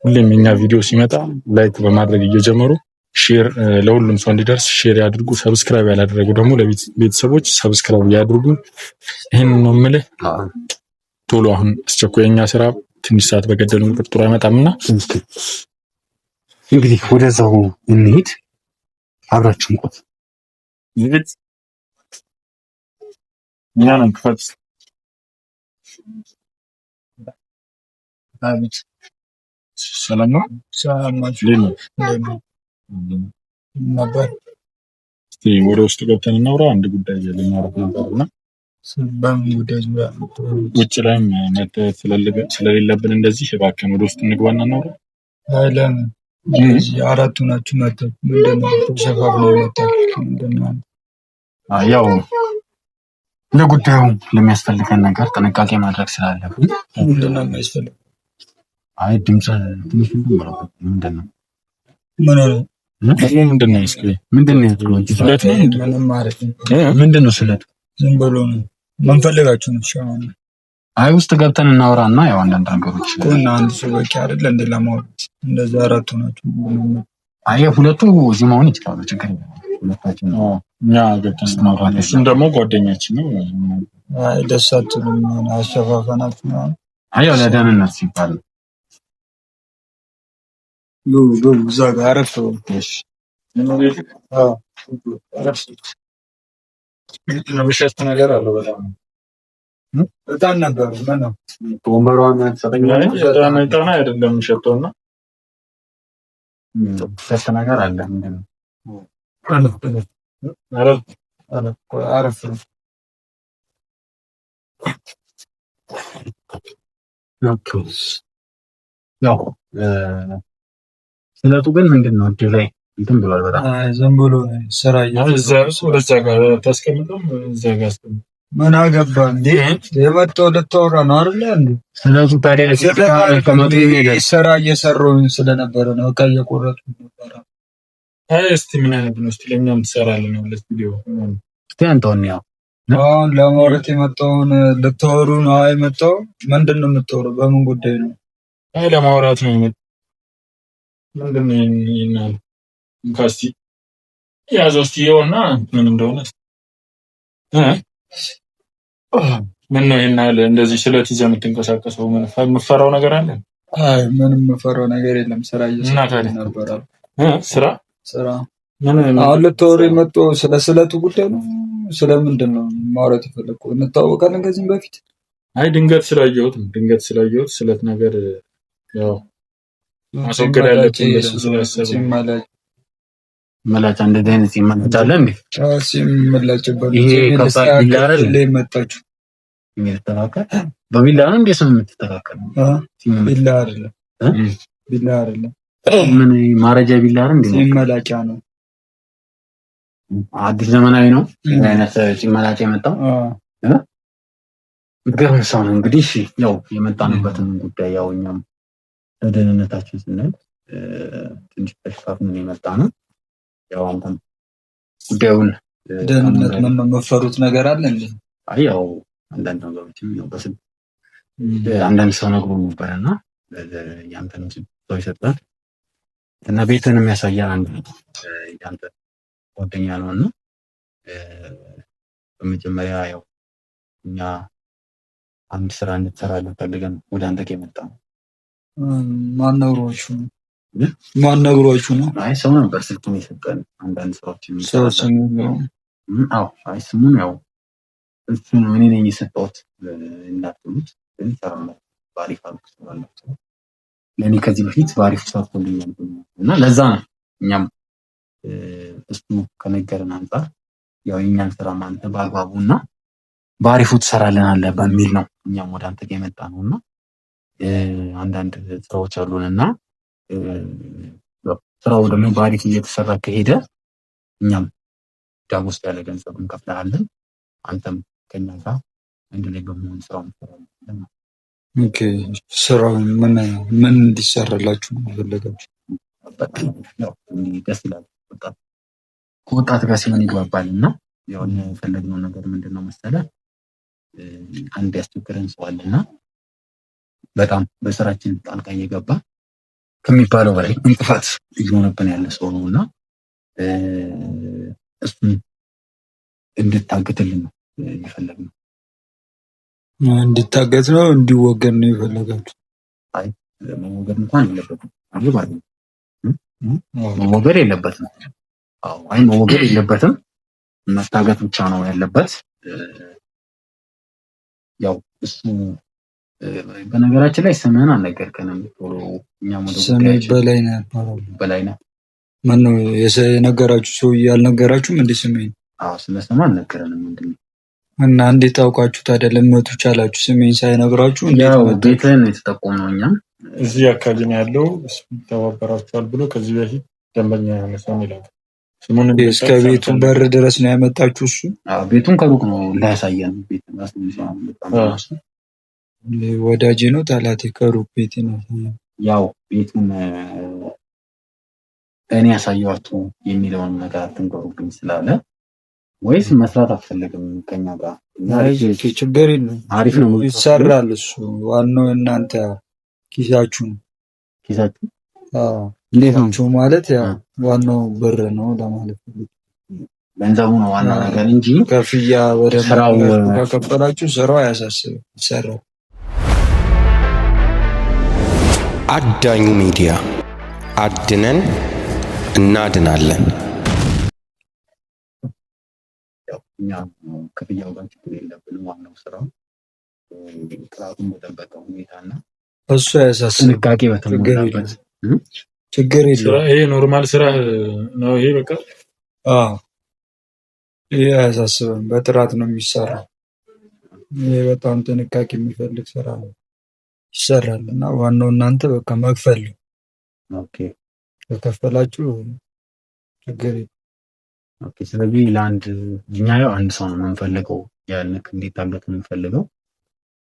ሁሌም የኛ ቪዲዮ ሲመጣ like በማድረግ እየጀመሩ share ለሁሉም ሰው እንዲደርስ share ያድርጉ። subscribe ያላደረጉ ደግሞ ለቤተሰቦች subscribe ያድርጉ። ይህን ነው የምልህ። ቶሎ አሁን አስቸኳይ የኛ ስራ ትንሽ ሰዓት በገደሉ ቁጥር ጥሩ አይመጣም እና እንግዲህ ወደዛው እንሂድ። አብራችሁን ቆዩ። እኛ ነን ክፈት። ሰላም ነው ነበር። እስቲ ወደ ውስጥ ገብተን እናውራ። አንድ ጉዳይ ልናወራ ነበር እና በምን ጉዳይ ዙሪያ? ውጭ ላይም መታየት ስለሌለብን እንደዚህ እባክህን ወደ ውስጥ እንግባና እናውራ። አይ ለምን እዚህ አራቱ ናችሁ መጣችሁ? ምንድን ነው ተሸፋፍነው የመጣችሁት? ምንድን ነው? ያው ለጉዳዩ ለሚያስፈልገን ነገር ጥንቃቄ ማድረግ ስላለብን። ምንድን ነው የሚያስፈልገው? አይ ድምፅ ትንሽ ምንድን ነው? ምን ሆነ? ምንድን ነው እስኪ ምንድን ነው ያዝከው? ስለት ነው እንዴ? ምንም ማለት ነው። ምንድን ነው ስለቱ? ዝም ብሎ ነው። ምን ፈልጋችሁ ነው? እሺ አሁን አይ ውስጥ ገብተን እናወራና ያው አንዳንድ ነገሮች እኮ እና አንድ ሰው በቂ አይደለ እንደ ለማውራት እንደዛ አራቱ ናችሁ። አይ ሁለቱ እዚህ መሆን ይችላሉ፣ ችግር የለም። ሁለታችን እኛ ገብተን እናወራለን። እሱም ደግሞ ጓደኛችን ነው። አይ ደስ አትሉም። የሆነ አሸፋፈናችሁ ምናምን። አይ ያው ለደህንነት ሲባል ነው። ግቡ ግቡ፣ እዛ ጋር አረፍ በሉ። እሺ አዎ አረፍ የሚሸት ነገር አለው በጣም በጣም ነበር። ምን ነው ወንበሯን ትሰጠኛለህ? ጣና አይደለም የሚሸተው እና ሸት ነገር አለ። ምንድን ነው? አረፍ በሉ። Okay። ያው ስለቱ ግን ምንድን ነው እጅ ላይ እንትን ብሏል በጣም። አይ ዝም ብሎ ነው ስራ እየሰራ እዛ ጋር ታስቀምጠው እዛ ጋር አስቀምጠው። ምን አገባ እንዴ? የመጣው ልታወራ ነው አይደለ እንዴ? ስለቱ ታዲያ ከመጡ ይሄዳል። ስራ እየሰራሁኝ ስለነበረ ነው፣ እቃ እየቆረጡ ነበረ። አይ እስቲ ምን አይነት ነው እስቲ ለእኛም ትሰራለህ ነው ለስቱዲዮ እስቲ አንተውን ያው አሁን ለማውራት የመጣውን ልታወሩ ነው የመጣው? ምንድን ነው የምታወራው? በምን ጉዳይ ነው? አይ ለማውራት ነው የመጣው። ምንድን ነው ይሄን ያህል እንካ እስቲ ያዘው እስቲ ይኸውና ምን እንደሆነ ምን ነው ይሄን ያህል እንደዚህ ስለት ይዘህ የምትንቀሳቀሰው? ምን የምትፈራው ነገር አለ? አይ ምንም የምፈራው ነገር የለም። ስራ እና እየሰራሁ ታዲያ? ነበረ። ስራ ስራ ምን አሁን ልታወሩ የመጣው ስለ ስለቱ ጉዳይ ነው? ስለምንድን ነው ማውራት የፈለግከው? እንተዋወቃለን ከዚህም በፊት? አይ ድንገት ስላየሁት ነው። ድንገት ስላየሁት ስለት ነገር ያው ማስወገድ ያለብን ብለን ስላሰብን ጺም መላጭ መላጫ እንደዚህ አይነት ጺም መላጫ አለ እንዴ? አዎ፣ ጺም የምላጭበት ይሄ ጺም ከባድ ልስተካከል ቢላ አይደል? ላይ መጣችሁ። የሚስተካከል በቢላ ነው እንዴ ስም የምትስተካከል? ጺም ቢላ አይደለም፣ ቢላ አይደለም፣ ምን ማረጃ ቢላ አይደል እንዴ? ጺም መላጫ ነው። አዲስ ዘመናዊ ነው አይነት ጺም መላጫ የመጣው። የምትገርም ሰው ነው። እንግዲህ ያው የመጣንበትን ጉዳይ ያው እኛም ለደህንነታችን ስንል ትንሽ ተሽፋፍነን የመጣ ነው። ያው አንተም ጉዳዩን ደህንነት ምን ነው የምትፈሩት ነገር አለ እንዴ? አይ ያው አንዳንድ ነገሮችም ያው በስልክ አንዳንድ ሰው ነግሮ ነበር እና ያንተንም ሰው ይሰጣል እና ቤትን የሚያሳየን አንድ ያንተ ጓደኛ ነው እና በመጀመሪያ ያው እኛ አንድ ስራ እንድትሰራልን ፈልገን ወደ አንተ ጋር የመጣ ነው። ማን ነግሯችሁ ነው? ማን ነግሯችሁ ነው? አይ ሰው ነበር ስልኩን የሰጠን። አንዳንድ ስራዎች ሰው ስሙ ነው? አዎ፣ አይ ስሙን ያው እሱን እኔ ነኝ የሰጠሁት እንዳትሉት፣ ግን ይሰራላችሁ፣ በአሪፍ አድርጎ ይሰራላችሁ። ለእኔ ከዚህ በፊት በአሪፍ ሰርቶልኛል እና ለዛ ነው እኛም እሱ ከነገረን አንጻር ያው የእኛን ስራ አንተ በአግባቡ እና በአሪፉ ትሰራልናለህ በሚል ነው እኛም ወደ አንተ ጋር የመጣ ነው። እና አንዳንድ ስራዎች አሉን እና ስራው ደግሞ በአሪፍ እየተሰራ ከሄደ እኛም ዳጎስ ያለ ገንዘብ እንከፍልሃለን። አንተም ከኛ ጋር አንድ ላይ በመሆን ስራውን እንሰራለን። Okay፣ ስራው ምን ምን እንዲሰራላችሁ ነው የፈለጋችሁ? በጣም ያው እንዲህ ደስ ይላል። ወጣት ከወጣት ጋር ሲሆን ይግባባል እና ያው እኛ የፈለግነው ነገር ምንድን ነው መሰለህ፣ አንድ ያስቸገረን ሰው አለና በጣም በስራችን ጣልቃ እየገባ ከሚባለው በላይ እንቅፋት እየሆነብን ያለ ሰው ነው እና እሱን እንድታግትልን ነው የፈለግነው። እንዲታገት ነው እንዲወገድ ነው የፈለጋችሁ? አይ መወገድ እንኳን የለበትም። አይ ማለት ነው መወገድ የለበትም። አዎ አይ መወገድ የለበትም። መታገት ብቻ ነው ያለበት። ያው እሱ በነገራችን ላይ ስምህን አልነገርከንም። ቶሎ እኛም ወደ ስሜ ጉዳያችን በላይነህ እባላለሁ። በላይነህ። ማነው የነገራችሁ ሰውዬ? አልነገራችሁም እንዴ ስሜን? አዎ ስለ ስምህ አልነገረንም። ምንድን ነው እና እንዴት አውቃችሁ ታዲያ ልትመቱ ቻላችሁ? ስሜን ሳይነግራችሁ እንዴት ያው መጣችሁ? ቤትህን ነው የተጠቆምነው እኛም እዚህ አካባቢ ነው ያለው፣ እሱ ይተባበራችኋል ብሎ ከዚህ በፊት ደንበኛ የሆነ ሰው ይላል። ስሙን እስከ ቤቱ በር ድረስ ነው ያመጣችሁ? እሱ አዎ፣ ቤቱን ከሩቅ ነው እንዳያሳየን ቤት ራሱ በጣም ራሱ ወዳጄ ነው ጠላቴ? ከሩቅ ቤቴ ነው። ያው ቤቱን እኔ ያሳየኋችሁ የሚለውን ነገር አትንገሩብኝ ስላለ ወይስ መስራት አትፈልግም ከኛ ጋር? እኛ አይ ችግር የለም አሪፍ ነው ይሰራል። እሱ ዋናው እናንተ ኪሳችሁ ነው። ኪሳችሁ አዎ እንዴት ነው? ኪሳችሁ ማለት ያው ዋናው ብር ነው ለማለት ነው። ገንዘቡ ነው ዋናው ነገር እንጂ ክፍያ በደንብ ስራው ከከፈላችሁ ስራው አያሳስብም፣ ይሰራል። አዳኙ ሚዲያ አድነን እናድናለን። ያው እኛ ክፍያው ጋር ችግር የለብንም። ዋናው ስራው ጥራቱን በጠበቀ ሁኔታና እሱ አያሳስብም፣ ጥንቃቄ ችግር በተሞላበት የለውም፣ ችግር ስራ የለውም። ይሄ normal ስራ ነው። ይሄ በቃ አዎ ይሄ አያሳስብም፣ በጥራት ነው የሚሰራው። ይሄ በጣም ጥንቃቄ የሚፈልግ ስራ ነው፣ ይሰራል። እና ዋናው እናንተ በቃ መክፈል ነው። Okay ከከፈላችሁ ችግር የለውም። Okay። ስለዚህ ለአንድ እኛ ያው አንድ ሰው ነው የምንፈልገው፣ ያንክ እንዲታገት የምንፈልገው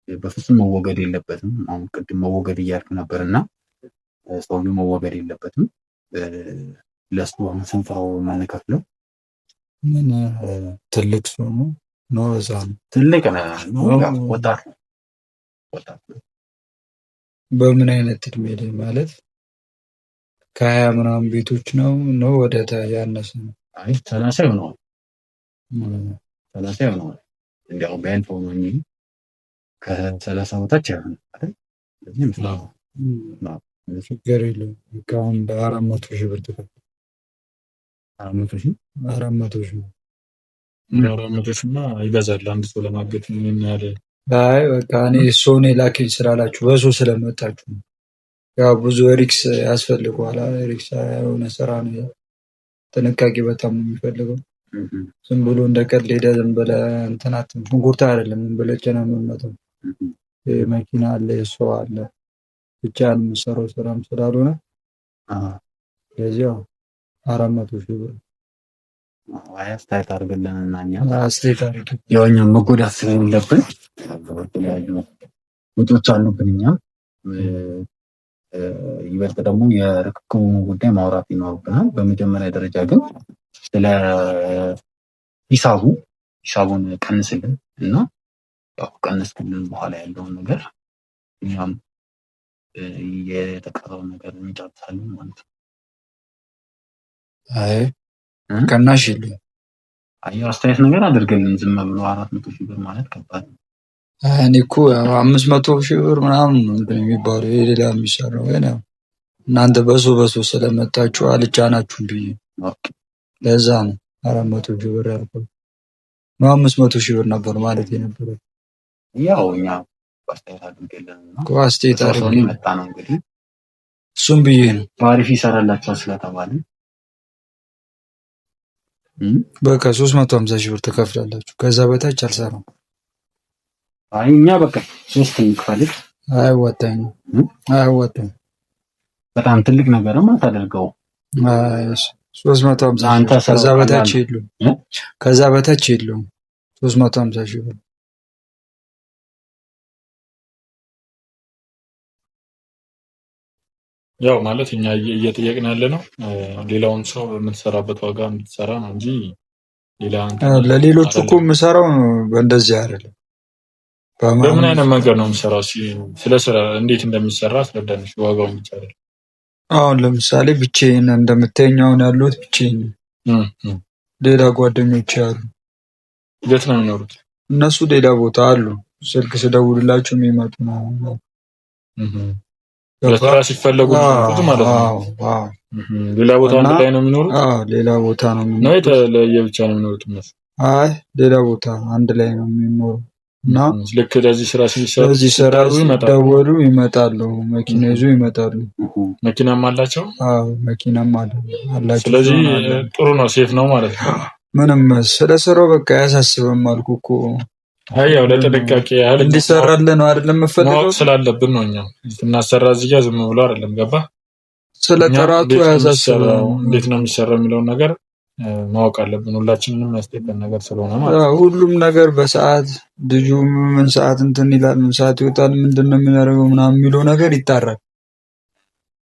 በፍጹም መወገድ የለበትም። አሁን ቅድም መወገድ እያልክ ነበር እና ሰውዬው መወገድ የለበትም። ለእሱ አሁን ስንት ነው የምንከፍለው? ምን ትልቅ ሰው ነው ነው ህፃን ነው? ትልቅ ነው፣ ያው ወጣት ነው፣ ወጣት ነው። በምን አይነት እድሜ ላይ ማለት ከ20 ምናምን ቤቶች ነው ነው ወደ ያነሰ ነው? አይ 30 ይሆነዋል፣ 30 ይሆነዋል። እንዲያው ቢያልፈው ነው እንጂ ከ30 በታች አይሆንም አይደል? ስለዚህ ይመስላል። አዎ። ችግር የለውም። በቃ አሁን በ400,000 ብር ትከፍል። 400,000? 400,000። 400,000ማ ይበዛል። አንድ ሰው ለማገት ምን ያህል አይ በቃ እኔ ሰውን የላከኝ ስላላችሁ በሰው ስለመጣችሁ ነው። ያው ብዙ risk ያስፈልገዋል። risk የሆነ ስራ ነው። ጥንቃቄ በጣም ነው የሚፈልገው። ዝም ብሎ እንደ ቀልድ ሄደህ ዝም ብለህ እንትን አትልም። ሽንኩርት አይደለም ዝም ብለህ ጭነህ የምትመጣው። መኪና አለ፣ የሰው አለ፣ ብቻህን የምትሰራው ስራም ስላልሆነ ስለዚህ ያው 400,000 ብር። አይ አስተያየት አድርግልን እና እኛ አስተያየት አድርግ። ያው እኛም መጎዳት ስለሌለብን የተለያዩ ወጪዎች አሉብን እኛም ይበልጥ ደግሞ የርክክቡ ጉዳይ ማውራት ይኖርብናል። በመጀመሪያ ደረጃ ግን ስለ ሂሳቡ ሂሳቡን ቀንስልን እና ያው ቀንስልን በኋላ ያለውን ነገር እኛም የተቀረውን ነገር እንጨርሳለን ማለት ነው። አይ ቀናሽ የለውም። አይ አስተያየት ነገር አድርገልን። ዝም ብሎ 400,000 ብር ማለት ከባድ ነው። እኔ እኮ 500,000 ብር ምናምን ነው እንትን የሚባለው የሌላ የሚሰራው ግን ያው እናንተ በሶ በሶ ስለመጣችሁ አልጫናችሁም ብዬ ለዛ ነው 400,000 ብር ያልኩት። ነው 500,000 ብር ነበር ማለት የነበረው። ያው እኛ አስተያየት አድርገልን እኮ አስተያየት አድርገን መጣ ነው እንግዲህ እሱም ብዬ ነው በአሪፍ ይሰራላችኋል ስለተባለ በቃ 350,000 ብር ትከፍላላችሁ። ከዛ በታች አልሰራም። አይ እኛ በቃ ሶስት እንክፈልግ። አያዋጣኝም፣ አያዋጣኝም። በጣም ትልቅ ነገርም አታደርገው። አይ 350 ከዛ በታች የለውም። ከዛ በታች የለውም። 350,000 ብር ያው ማለት እኛ እየጠየቅን ያለ ነው ሌላውን ሰው በምትሰራበት ዋጋ እንድትሰራ ነው እንጂ ሌላ ለሌሎቹ እኮ የምሰራው በእንደዚህ አይደለም። በምን አይነት መንገድ ነው የምሰራው? ስለ ስራ እንዴት እንደሚሰራ አስረዳን። ዋጋውን ብቻ አይደለም። አሁን ለምሳሌ ብቻዬን እንደምታየኝ አሁን ያለሁት ብቻዬን፣ ሌላ ጓደኞቼ አሉ። የት ነው የሚኖሩት? እነሱ ሌላ ቦታ አሉ። ስልክ ስደውልላቸው የሚመጡ ነው። ለስራ ሲፈለጉ ማለት ነው። ሌላ ቦታ አንድ ላይ ነው የሚኖሩት? ሌላ ቦታ ነው የሚኖሩት። የተለየ ብቻ ነው የሚኖሩት እነሱ? አይ ሌላ ቦታ አንድ ላይ ነው የሚኖሩት። እና ልክ ለዚህ ስራ ለዚህ ስራ ሲደወሉ ይመጣሉ። መኪና ይዞ ይመጣሉ። መኪናም አላቸው? አዎ መኪናም አላቸው። ስለዚህ ጥሩ ነው፣ safe ነው ማለት ነው። ምንም ስለ ስራው በቃ አያሳስብም አልኩ እኮ። አይ ያው ለጥንቃቄ ያህል እንዲሰራልህ ነው አይደለም የምፈልገው፣ ማወቅ ስላለብን ነው። እኛም ስናሰራ እዚህ ጋር ዝም ብሎ አይደለም፣ ገባ? ስለ ጥራቱ አያሳስብም። እንዴት ነው የሚሰራው የሚለውን ነገር ማወቅ አለብን። ሁላችንንም የሚያስጠይቀን ነገር ስለሆነ ማለት ነው። ሁሉም ነገር በሰዓት ልጁ ምን ሰዓት እንትን ይላል፣ ምን ሰዓት ይወጣል፣ ምንድን ነው የሚያደርገው ምናምን የሚለው ነገር ይጣራል።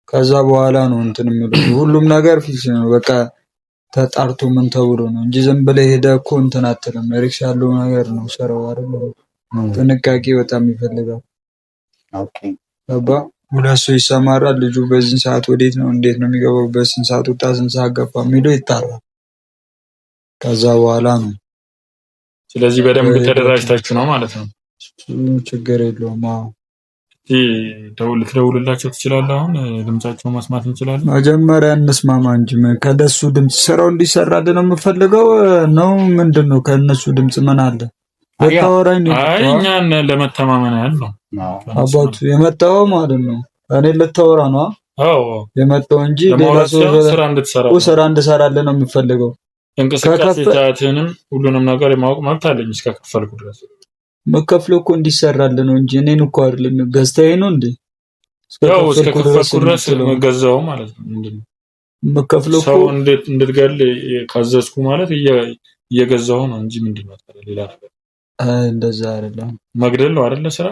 ከዛ በኋላ ነው እንትን የሚለው ሁሉም ነገር fix ነው። በቃ ተጣርቶ ምን ተብሎ ነው እንጂ ዝም ብለህ ሄደህ እኮ እንትን አትልም። risk ያለው ነገር ነው ስራው አይደል? ጥንቃቄ በጣም ይፈልጋል። okay ገባ? ሁለት ሰው ይሰማራል። ልጁ በዚህን ሰዓት ወዴት ነው እንዴት ነው የሚገባው፣ በስንት ሰዓት ወጣ፣ ስንት ሰዓት ገባ የሚለው ይጣራል። ከዛ በኋላ ነው። ስለዚህ በደንብ ተደራጅታችሁ ነው ማለት ነው። ችግር የለውም። አዎ ልትደውልላቸው ትችላለህ። አሁን ድምጻቸውን መስማት እንችላለን። መጀመሪያ እንስማማ እንጂ ከነሱ ድምጽ ስራው እንዲሰራልን ነው የምፈልገው ነው ምንድን ነው? ከእነሱ ድምጽ ምን አለ? ልታወራኝ ነው? አይ እኛን ለመተማመን ያህል ነው አባቱ የመጣው ማለት ነው። እኔ ልታወራ ነው አዎ የመጣው እንጂ ሌላ ሰው ስራ ስራ እንድሰራልን ነው የምፈልገው። እንቅስቃሴ ሰዓትህንም ሁሉንም ነገር የማወቅ መብት አለኝ እስከከፈልኩ ድረስ። መከፍለው እኮ እንዲሰራልህ ነው እንጂ እኔን እኮ አይደለም። ገዝተኸኝ ነው እንዴ? ያው እስከከፈልኩ ድረስ ገዛው ማለት ነው። ምንድን ነው መከፍለው ሰው እንድትገል ካዘዝኩ ማለት እየገዛሁ ነው እንጂ ምንድን ነው ታዲያ ሌላ ነገር? እንደዛ አይደለም። መግደል ነው አይደለ? ስራ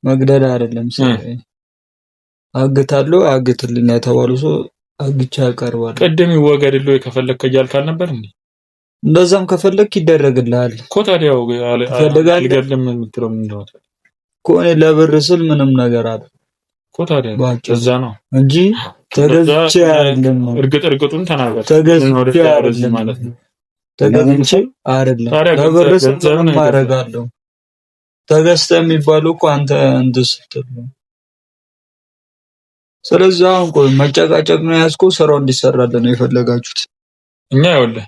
መግደል አይደለም። ስራ አግታለሁ፣ አግትልኝ የተባሉ ሰው አግቻ ያቀርባል። ቅድም ይወገድልህ ከፈለክ እያልክ አልነበር እንዴ? እንደዛም ከፈለክ ይደረግልሃል እኮ። ታዲያ አልገድልም የምትለው ምንድን ነው እኮ? እኔ ለብር ስል ምንም ነገር አለ እኮ። ታዲያ እዛ ነው እንጂ ተገዝቼ አይደለም። እርግጥ እርግጡን ተናገር። ተገዝቼ አይደለም ማለት ነው። ተገዝቼ አይደለም። ለብር ስል ምንም አደርጋለሁ። ተገዝተህ የሚባለው እኮ አንተ እንትን ስትል ነው። ስለዚህ አሁን ቆይ መጨቃጨቅ ነው ያዝከው። ስራው እንዲሰራልን ነው የፈለጋችሁት። እኛ ይኸውልህ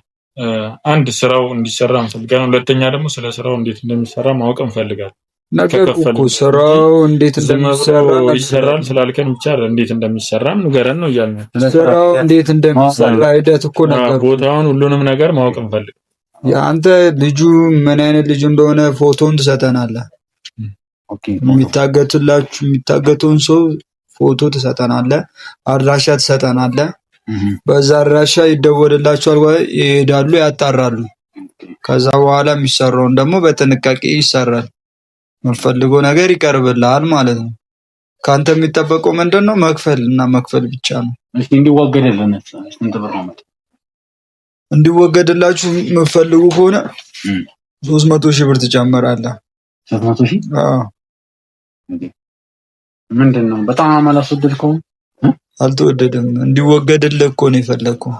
አንድ ስራው እንዲሰራ እንፈልጋለን። ሁለተኛ ደግሞ ስለ ስራው እንዴት እንደሚሰራ ማወቅ እንፈልጋለን። ነገርኩህ እኮ ስራው እንዴት እንደሚሰራ ይሰራል ስላልከን ብቻ እንዴት እንደሚሰራም ንገረን ነው እያልን። ስራው እንዴት እንደሚሰራ ሂደት እኮ ነገርኩህ። ቦታውን፣ ሁሉንም ነገር ማወቅ እንፈልግ። የአንተ ልጁ ምን አይነት ልጁ እንደሆነ ፎቶን ትሰጠናለህ። የሚታገትላችሁ የሚታገተውን ሰው ፎቶ ትሰጠናለህ፣ አድራሻ ትሰጠናለህ። በዛ አድራሻ ይደወልላቸዋል፣ ይሄዳሉ፣ ያጣራሉ። ከዛ በኋላ የሚሰራውን ደግሞ በጥንቃቄ ይሰራል። የምትፈልገው ነገር ይቀርብልሃል ማለት ነው። ከአንተ የሚጠበቀው ምንድን ነው? መክፈል እና መክፈል ብቻ ነው። እንዲወገድልን ስንት ብር ነው? እንዲወገድላችሁ የምትፈልጉ ከሆነ 300,000 ብር ትጨምራለህ። 300,000? አዎ። ምንድን ነው በጣም አላስወደድከውም? አልተወደደም። እንዲወገድልህ እኮ ነው የፈለግከው።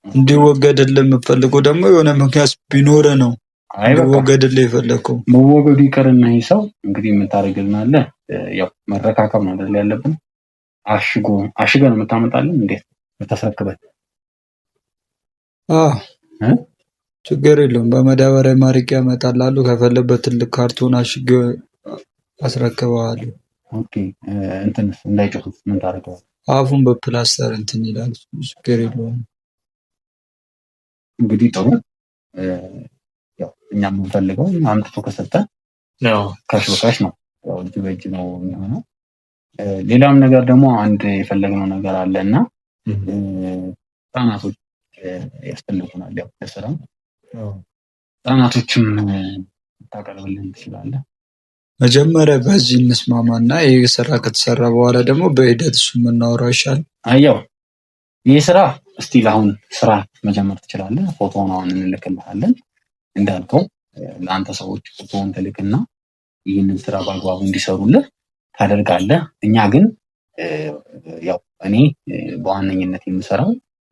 እንዲወገድልህ የምትፈልገው ደግሞ የሆነ ምክንያት ቢኖርህ ነው እንዲወገድልህ የፈለግከው። መወገዱ ይቅርና ይህ ሰው እንግዲህ የምታደርግልናለህ፣ ያው መረካከብ ነው አይደል ያለብን። አሽጎ አሽገህ ነው የምታመጣልን? እንዴት የምታስረክበን? አዎ ችግር የለውም። በመዳበሪያ ማርቄ ያመጣልሃለሁ። ከፈለበት ትልቅ ካርቶን አሽጌ አስረክበዋለሁ። Okay፣ እንትንስ እንዳይጮህ ምን ታደርገዋለህ? አፉን በፕላስተር እንትን ይላል። ችግር የለውም። እንግዲህ ጥሩ፣ ያው እኛ የምንፈልገው አምጥቶ ከሰጠን cash በ cash ነው፣ ያው እጅ በእጅ ነው የሚሆነው። ሌላም ነገር ደግሞ አንድ የፈለግነው ነገር አለ እና ህጻናቶች ያስፈልጉናል። ያው ለስራ ህጻናቶችም ታቀርብልን ትችላለህ? መጀመሪያ በዚህ እንስማማና ይህ ስራ ከተሰራ በኋላ ደግሞ በሂደት እሱ የምናወራው ይሻላል። አየው ይህ ስራ still አሁን ስራ መጀመር ትችላለህ። ፎቶውን አሁን እንልክልሃለን። እንዳልከው ለአንተ ሰዎች ፎቶውን ትልክና ይህንን ስራ በአግባቡ እንዲሰሩልህ ታደርጋለህ። እኛ ግን ያው እኔ በዋነኝነት የምሰራው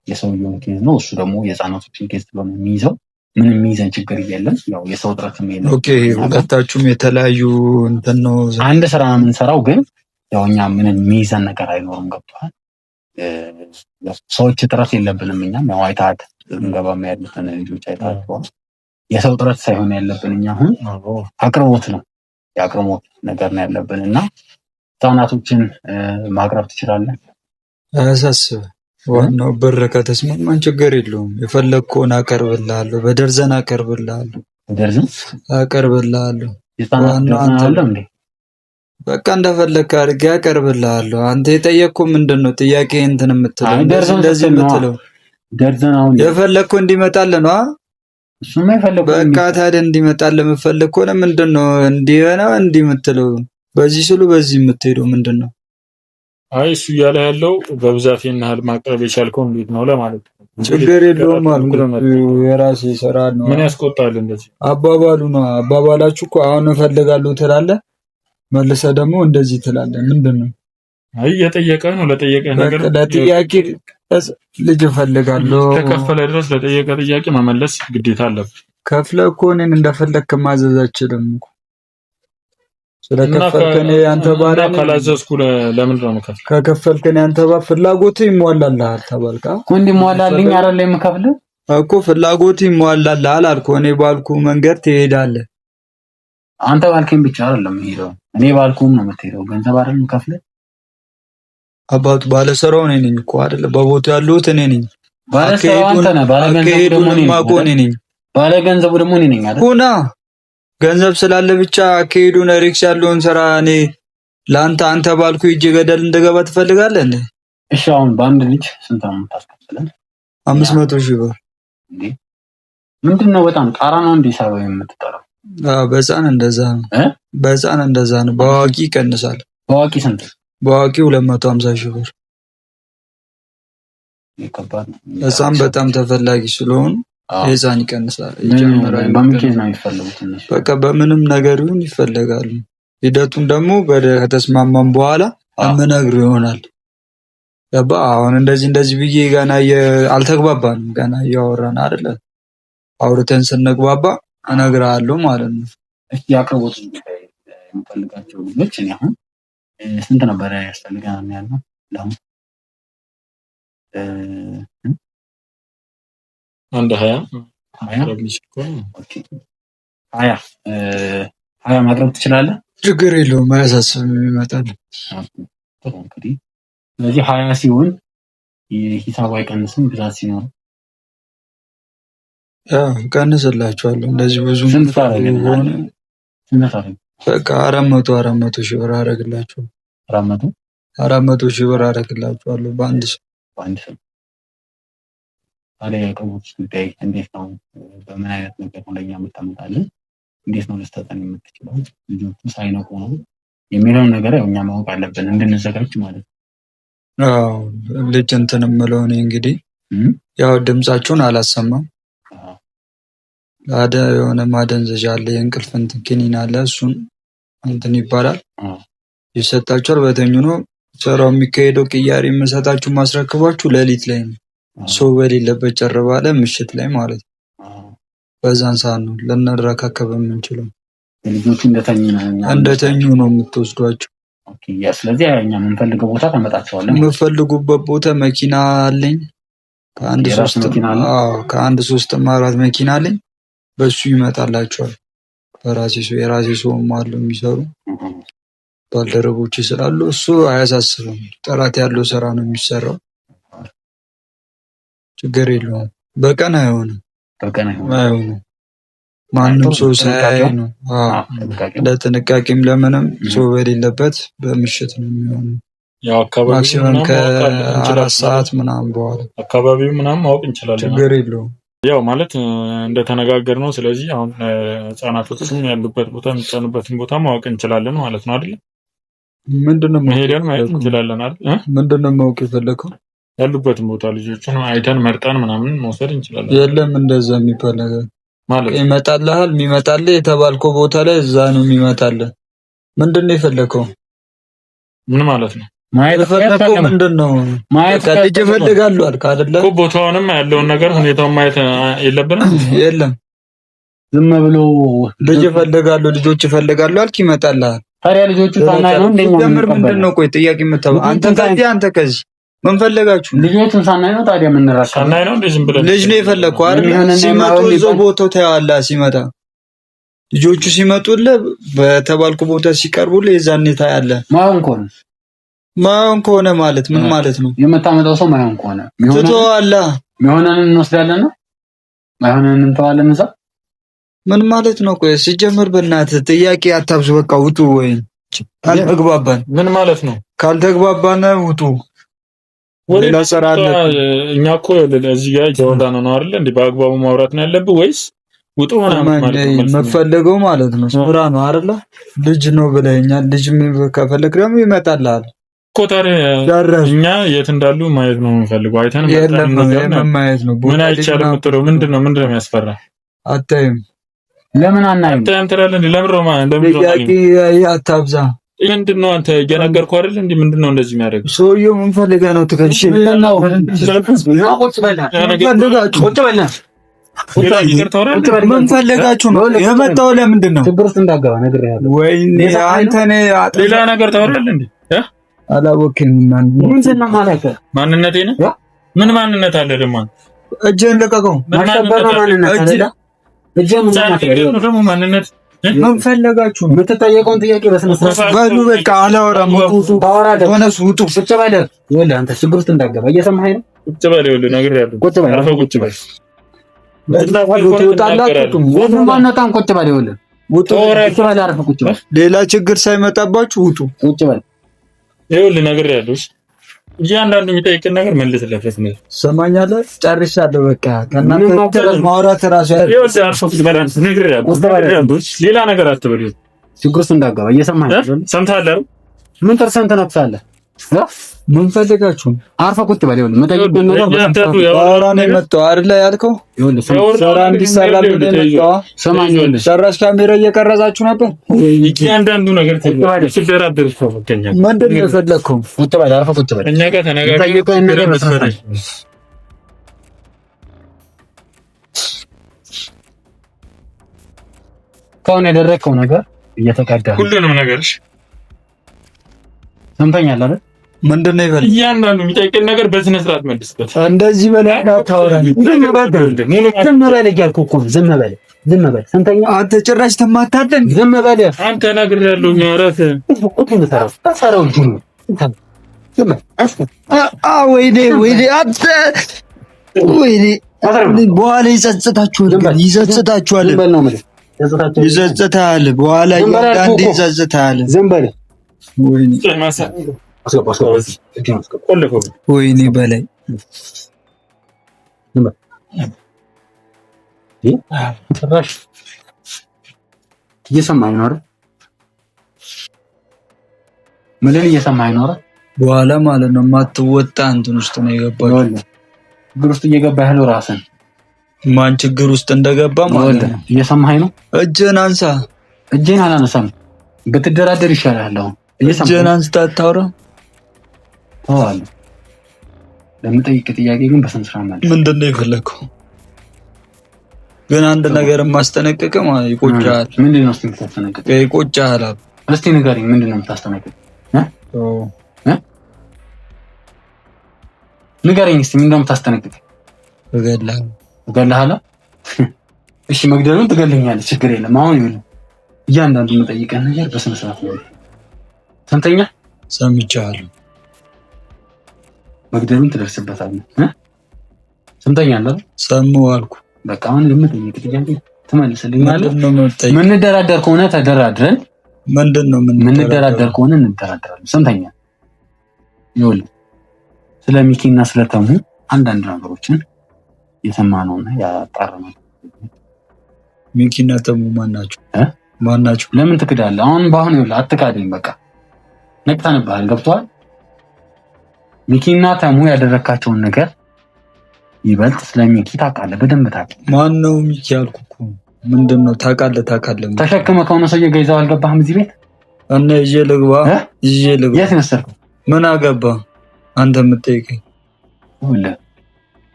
የሰውየውን case ነው። እሱ ደግሞ የህፃናቶችን case ስለሆነ የሚይዘው ምንም የሚይዘን ችግር የለም። ያው የሰው እጥረትም የለም። Okay፣ ሁለታችሁም የተለያዩ እንትን ነው። አንድ ስራ ነው የምንሰራው፣ ግን ያው እኛ ምንም የሚይዘን ነገር አይኖርም። ገብቶሃል? ሰዎች እጥረት የለብንም። እኛም ያው አይተሃል፣ ስንገባም ያሉትን ልጆች አይተሃል። የሰው እጥረት ሳይሆን ያለብን እኛ አሁን አቅርቦት ነው፣ የአቅርቦት ነገር ነው ያለብን እና ህጻናቶችን ማቅረብ ትችላለህ? አያሳስብህ። ዋናው ብር ከተስማማን ችግር የለውም። የፈለግከውን አቀርብልሃለሁ። በደርዘን አቀርብልሃለሁ። በደርዘን አቀርብልሃለሁ። የህጻናት ደርዘን አለ እንዴ? በቃ እንደፈለግክ አድርጌ አቀርብልሃለሁ። አንተ የጠየቅኩህ ምንድን ነው? ጥያቄ እንትን የምትለው እንደዚህ የምትለው ደርዘን አሁን የፈለግከው እንዲመጣልህ ነው። እሱማ የፈለግከው በቃ ታዲያ እንዲመጣልህ የምትፈልግ ከሆነ ምንድን ነው እንዲህ ነው እንዲህ የምትለው? በዚህ ስሉ በዚህ የምትሄደው ምንድን ነው? አይ እሱ እያለ ያለው በብዛት ይህን ያህል ማቅረብ የቻልከው እንዴት ነው ለማለት ነው። ችግር የለውም አልኩህ። የራሴ ስራ ነው። ምን ያስቆጣል እንደዚህ አባባሉ ነው። አባባላችሁ እኮ አሁን እፈልጋለሁ ትላለህ፣ መልሰህ ደግሞ እንደዚህ ትላለህ። ምንድን ነው? አይ የጠየቀህ ነው። ለጠየቀህ ነገር ለጥያቄ ልጅ እፈልጋለሁ ከከፈለ ድረስ ለጠየቀ ጥያቄ መመለስ ግዴታ አለብህ። ከፍለህ እኮ እኔን እንደፈለግክ ማዘዝ አችልም እኮ ስለከፈልክ እኔ ያንተ ባሪያ ነኝ። ካላዘዝኩ ለምንድን ነው የምከፍልህ? ከከፈልክ እኔ ያንተ ባሪያ ፍላጎትህ ይሟላልሃል ተባልክ እኮ። እንዲሟላልኝ አይደል የምከፍልህ እኮ ፍላጎትህ ይሟላልሃል አልኩህ። እኔ ባልኩህ መንገድ ትሄዳለህ። አንተ ባልከኝ ብቻ አይደለም የምሄደው፣ እኔ ባልኩህም ነው የምትሄደው። ገንዘብ አይደል የምከፍልህ? አባቱ ባለስራው እኔ ነኝ እኮ አይደለ? በቦታው ያለሁት እኔ ነኝ። ባለስራው አንተ ነህ፣ ባለገንዘቡ ደግሞ እኔ ነኝ። ባለገንዘቡ ደግሞ እኔ ነኝ አይደል? ሁና ገንዘብ ስላለ ብቻ አካሄዱን risk ያለውን ስራ እኔ ለአንተ አንተ ባልኩ ሂጅ ገደል እንድገባ ትፈልጋለህ እንዴ? እሺ አሁን በአንድ ልጅ ስንት ነው የምታስከፍለን? 500,000 ብር። እንዴ ምንድን ነው? በጣም ጣራ ነው እንዴ ሳበው የምትጠራው? አዎ በህፃን እንደዛ ነው። በህፃን እንደዛ ነው። በአዋቂ ይቀንሳል። በአዋቂ ስንት? በአዋቂ 250,000 ብር። ከባድ ነው። ህፃን በጣም ተፈላጊ ስለሆኑ የህፃን ይቀንሳል፣ ይጨምራል። በምን case ነው የሚፈለጉት እነሱ? በቃ በምንም ነገር ይሁን ይፈለጋሉ። ሂደቱን ደግሞ ከተስማማን በኋላ የምነግርህ ይሆናል። ገባህ? አሁን እንደዚህ እንደዚህ ብዬ ገና አልተግባባንም። ገና እያወራን አይደለ? አውርተን ስንግባባ እነግርሃለሁ ማለት ነው። እስኪ የአቅርቦት ጉዳይ የምፈልጋቸው ልጆች እኔ አሁን ስንት ነበረ ያስፈልገናል ያልነው? ለአሁን አንድ 20 20 ማቅረብ ትችላለህ? ችግር የለውም፣ አያሳስብም። ይመጣል። ጥሩ እንግዲህ ስለዚህ 20 ሲሆን ሂሳቡ አይቀንስም፣ ብዛት ሲኖር ቀንስላችኋለሁ። እንደዚህ ብዙ ስንት ታደርግልናለህ? በቃ 400 ሺህ ብር አደርግላችኋለሁ። 400 ሺህ ብር አደርግላችኋለሁ በአንድ ሰው። በአንድ ሰው። ታዲያ የአቅርቦት ጉዳይ እንዴት ነው? በምን አይነት ነገር ነው ለእኛ የምታመጣልን? እንዴት ነው ልትሰጠን የምትችለው? ልጆቹ ሳይነቁ ነው የሚለውን ነገር ያው እኛ ማወቅ አለብን እንድንዘጋጅ ማለት ነው። አዎ ልጅ እንትን የምለው እኔ እንግዲህ ያው ድምጻቸውን አላሰማም። አደ የሆነ ማደንዘዣ አለ፣ የእንቅልፍ እንትን ኪኒን አለ፣ እሱን እንትን ይባላል ይሰጣቸዋል። በተኙ ነው ስራው የሚካሄደው። ቅያሬ የምሰጣችሁ ማስረክቧችሁ ሌሊት ላይ ነው፣ ሰው በሌለበት ጭር ባለ ምሽት ላይ ማለት ነው። በዛን ሰዓት ነው ልንረካከብ የምንችለው። ልጆቹ እንደተኙ ነው እንደተኙ ነው የምትወስዷቸው። ስለዚህ እኛ የምንፈልገው ቦታ ታመጣቸዋለን። የምፈልጉበት ቦታ መኪና አለኝ። ከአንድ ሶስትም አራት መኪና አለኝ። በሱ ይመጣላቸዋል። በራሴ ሰው የራሴ ሰውም አሉ የሚሰሩ ባልደረቦች ስላሉ እሱ አያሳስብም። ጥራት ያለው ስራ ነው የሚሰራው። ችግር የለውም። በቀን አይሆንም፣ አይሆንም። ማንም ሰው ሳያይ ነው። ለጥንቃቄም ለምንም ሰው በሌለበት በምሽት ነው የሚሆነው። ማክሲመም ከ4 ሰዓት ምናምን በኋላ አካባቢው ምናምን ማወቅ እንችላለን። ችግር የለውም። ያው ማለት እንደተነጋገር ነው። ስለዚህ አሁን ህጻናቶቹም ያሉበት ቦታ የሚጫኑበትን ቦታ ማወቅ እንችላለን ማለት ነው አይደለ? ምንድነው ሄደን ማየት እንችላለን አይደል? ምንድነው ማወቅ የፈለከው? ያሉበትን ቦታ ልጆቹን አይተን መርጠን ምናምን መውሰድ እንችላለን። የለም እንደዛ የሚባል ነገር ማለት ይመጣልሃል። የሚመጣልህ የተባልከው ቦታ ላይ እዛ ነው የሚመጣልህ። ምንድን ነው የፈለከው? ምን ማለት ነው? የፈለከው ምንድን ነው? ልጅ እፈልጋለሁ አልክ አይደለ? እኮ ቦታውንም ያለውን ነገር ሁኔታውን ማየት የለብንም። የለም ዝም ብሎ ልጅ እፈልጋለሁ ልጆች እፈልጋለሁ አልክ፣ ይመጣልሃል። ታዲያ ልጆቹ ሳናይ ነው እንደኛ ጀምር። ምንድን ነው ቆይ ጥያቄ የምታበ አንተ ከዚህ አንተ ከዚህ ምን ፈለጋችሁ? ልጆቹን ሳናይ ነው ታዲያ የምንረካው? ሳናይ ነው እንዴ? ዝም ብለን ልጅ ነው የፈለግከው አይደል? ሲመጡ እዛው ቦታው ታየዋለህ። ሲመጣ ልጆቹ ሲመጡልህ በተባልኩ ቦታ ሲቀርቡልህ የዛኔ ታያለህ። ማይሆን ከሆነ ማይሆን ከሆነ ማለት ምን ማለት ነው? የምታመጣው ሰው ማይሆን ከሆነ ትተዋለህ። የሚሆነንን እንወስዳለን ነው፣ ማይሆነንን እንተዋለን እዛ። ምን ማለት ነው? ቆይ ሲጀምር በእናትህ ጥያቄ አታብዙ። በቃ ውጡ። ወይ ካልተግባባን ምን ማለት ነው? ካልተግባባን ውጡ። ሌላ ስራ አለ። እኛ እኮ እዚህ ጋር እያወራን ነው አይደል? እንዴ በአግባቡ ማውራት ነው ያለብህ ወይስ ውጡ ምናምን ማለት ነው? የምፈልገው ማለት ነው ስራ ነው አይደለ? ልጅ ነው ብለኸኛል። ልጅ ከፈለግ ደግሞ ይመጣልሃል እኮ። ታዲያ እኛ የት እንዳሉ ማየት ነው የምንፈልገው። አይተን የለም ማየት ነው። ምን አይቻልም የምትለው ምንድን ነው? ምንድን ነው የሚያስፈራ? አታይም። ለምን አናይም? አታይም ትላለህ። ለምን ነው ለምን ጥያቄ አታብዛ። ምንድን ነው አንተ እየነገርኩህ አይደል? እንዴ ምንድን ነው እንደዚህ የሚያደርገው ሰውዬው? ምን ፈልገህ ነው? ትከልሽ ምን ፈልጋችሁ ነው የመጣው? ለምንድን ነው ችግር ውስጥ እንዳገባ ነግሬሃለሁ። ወይኔ አንተ ሌላ ነገር ታወራለህ እንዴ? አላወቅህም። ማንነቴ ነው። ምን ማንነት አለ ደግሞ? እጅህን ልቀቀው። ደግሞ ማንነት ምን ፈለጋችሁ ነው? የምትጠየቀውን ጥያቄ በስነ ስርዓት በሉ። በቃ አላወራም። ውጡ፣ ተነሱ፣ ውጡ። ቁጭ በል። ይኸውልህ አንተ ችግር ውስጥ እንዳገባ እየሰማኸኝ ነው? ቁጭ በል። ይኸውልህ ነግሬሃለሁ። ቁጭ በል፣ አርፈህ ቁጭ በል። ማነጣም ቁጭ በል። ይኸውልህ ውጡ፣ ቁጭ በል፣ አርፈህ ቁጭ በል። ሌላ ችግር ሳይመጣባችሁ ውጡ። ቁጭ በል። ይኸውልህ ነግሬሃለሁ። እያንዳንዱ የሚጠይቅን ነገር መልስለት። ሰማኛለህ? ጨርሻለሁ። በቃ ከእናንተ ማውራት እራሱ ሌላ ነገር አትበል። ችግር ውስጥ እንዳገባ እየሰማኸኝ ነው? ሰምተሃል አይደል? ምን ጥርስህን ትነክሳለህ? ምን ፈልጋችሁ? አርፈህ ቁጭ በል። ይኸውልህ የምጠይቅህን ነገር ስራ ነው የመጣው አይደለ ያልከው? ስራ እንዲሰራ ነው የመጣው። ስማኝ፣ ይኸውልህ ጨራሽ ካሜራ እየቀረጻችሁ ነበር። እያንዳንዱ ነገር ሲደራደር ምንድን ነው የፈለግከው? ቁጭ በል፣ አርፈህ ቁጭ በል። እኛ ጋር ተነጋግረን የምጠይቅህን ነገር በስነ ስርዓት እስካሁን ያደረግከው ነገር እየተቀዳ ነው። ሁሉንም ነገር ሰምተኛል አይደል? ምንድን ነው ይበል። እያንዳንዱ የሚጠይቅን ነገር በስነ ስርዓት መልስበት። እንደዚህ በላይ አታወራኝ። ዝም በል እያልኩህ እኮ ነው። ዝም በል፣ ዝም በል። ሰምተኛል። አንተ ጭራሽ ትማታለህ። ዝም በል አንተ። ነግሬሃለሁ። ኧረ ወይኔ ወይኔ፣ አንተ ወይኔ፣ በኋላ ይጸጽታችኋል፣ ይጸጽታችኋል፣ ይጸጽታል። በኋላ እያንዳንዱ ይጸጽታል። ዝም በል ወይኔ በላይ እየሰማኸኝ ነው አይደል? ምልን እየሰማኸኝ ነው አይደል? በኋላ ማለት ነው የማትወጣ እንትን ውስጥ ነው የገባው። ችግር ውስጥ እየገባ ያለው ራስን ማን ችግር ውስጥ እንደገባ ማለት ነው። እየሰማኸኝ ነው? እጅህን አንሳ። እጄን አላነሳም። ብትደራደር ይሻላል። አሁን እጅህን አንስታ አታውራ። ተዋለሁ። ለምጠይቅ ጥያቄ ግን በስነ ስርዓት ማለት ምንድን ነው የፈለግከው? ግን አንድ ነገር ማስጠነቀቅ ማለት ይቆጫል። ምንድን ነው እስኪ የምታስጠነቅቅ? ይቆጫል። እስቲ ንገረኝ፣ ምንድን ነው የምታስጠነቅቅ? ንገረኝ እስቲ ምንድን ነው የምታስጠነቅቅ? እገልሃለሁ። እገልሃለሁ? እሺ መግደሉን ትገልኛለህ፣ ችግር የለም። አሁን ይኸውልህ እያንዳንዱ የምጠይቀህ ነገር በስነ ስርዓት ነው። ሰምተኛ? ሰምቻለሁ። መግደሉን ትደርስበታለህ። ሰምተኛል አይደል? ሰማሁ አልኩህ። በቃ አሁን የምጠይቅህ ጥያቄ ትመልስልኛለህ። ምንደራደር ከሆነ ተደራድረን፣ ምንድን ነው ምንደራደር ከሆነ እንደራደራለን። ሰምተኛል? ይኸውልህ ስለ ሚኪና ስለ ተሙ አንዳንድ ነገሮችን የሰማነውና ያጣራነው። ሚኪና ተሙ ማን ናቸው? ማን ናቸው? ለምን ትክዳለህ? አሁን በአሁን ይኸውልህ አትካደኝ። በቃ ነቅተንብሃል። ገብቶሃል? ሚኪና ተሙ ያደረካቸውን ነገር ይበልጥ ስለ ሚኪ ታውቃለህ፣ በደንብ ታውቃለህ። ማን ነው ሚኪ አልኩህ እኮ። ምንድን ነው ታውቃለህ? ታውቃለህ። ተሸክመህ ከሆነ ሰውዬ ጋር ይዘው አልገባህም እዚህ ቤት እና ይዤ ልግባ? ይዤ ልግባ? የት መሰልከው? ምን አገባ አንተ የምትጠይቀኝ? ይኸውልህ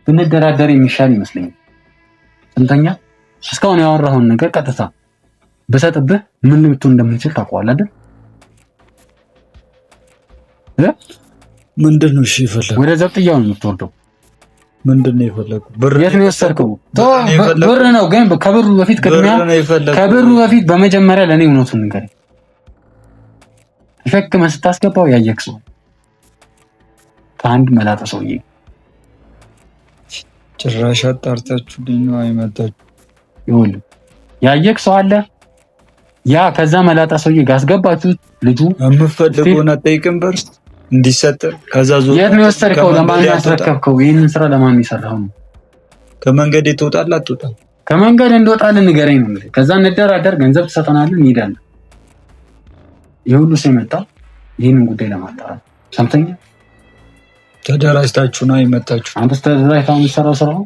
ብንደራደር የሚሻል ይመስለኛል። ስንተኛ እስካሁን ያወራኸውን ነገር ቀጥታ ብሰጥብህ ምን ልትሆን እንደምንችል ታውቀዋለህ አይደል? ምንድን ነው እሺ የፈለገው? ወደ ዘብጥያው ነው የምትወርደው። ምንድን ነው የፈለገው? ብር የት ነው የወሰድከው? ብር ነው ግን ከብሩ በፊት ቅድሚያ ከብሩ በፊት በመጀመሪያ ለእኔ እውነቱን ንገረኝ። ተሸክመህ ስታስገባው ያየክ ሰው ከአንድ መላጣ ሰውዬ ጭራሽ አጣርታችሁልኝ ነው አይመጣችሁ። ይኸውልህ ያየክ ሰው አለ። ያ ከዛ መላጣ ሰውዬ ጋር አስገባችሁት። ልጁ የምፈልገውን አትጠይቅም ብር እንዲሰጥ ከዛ ዞር የት ነው የወሰድከው? ለማን ያስረከብከው? ይህንን ስራ ለማን የሰራው ነው? ከመንገድ ትወጣለህ አትወጣም? ከመንገድ እንደወጣልን ንገረኝ ነው የምልህ። ከዛ እንደራደር፣ ገንዘብ ትሰጠናለህ፣ እንሄዳለን። ይህ ሁሉ ሰው የመጣው ይህንን ጉዳይ ለማጣራት ሰምተኛል። ተደራጅታችሁ ነው የመጣችሁ? አንተ ተደራጅተህ የምትሰራው ስራ ነው።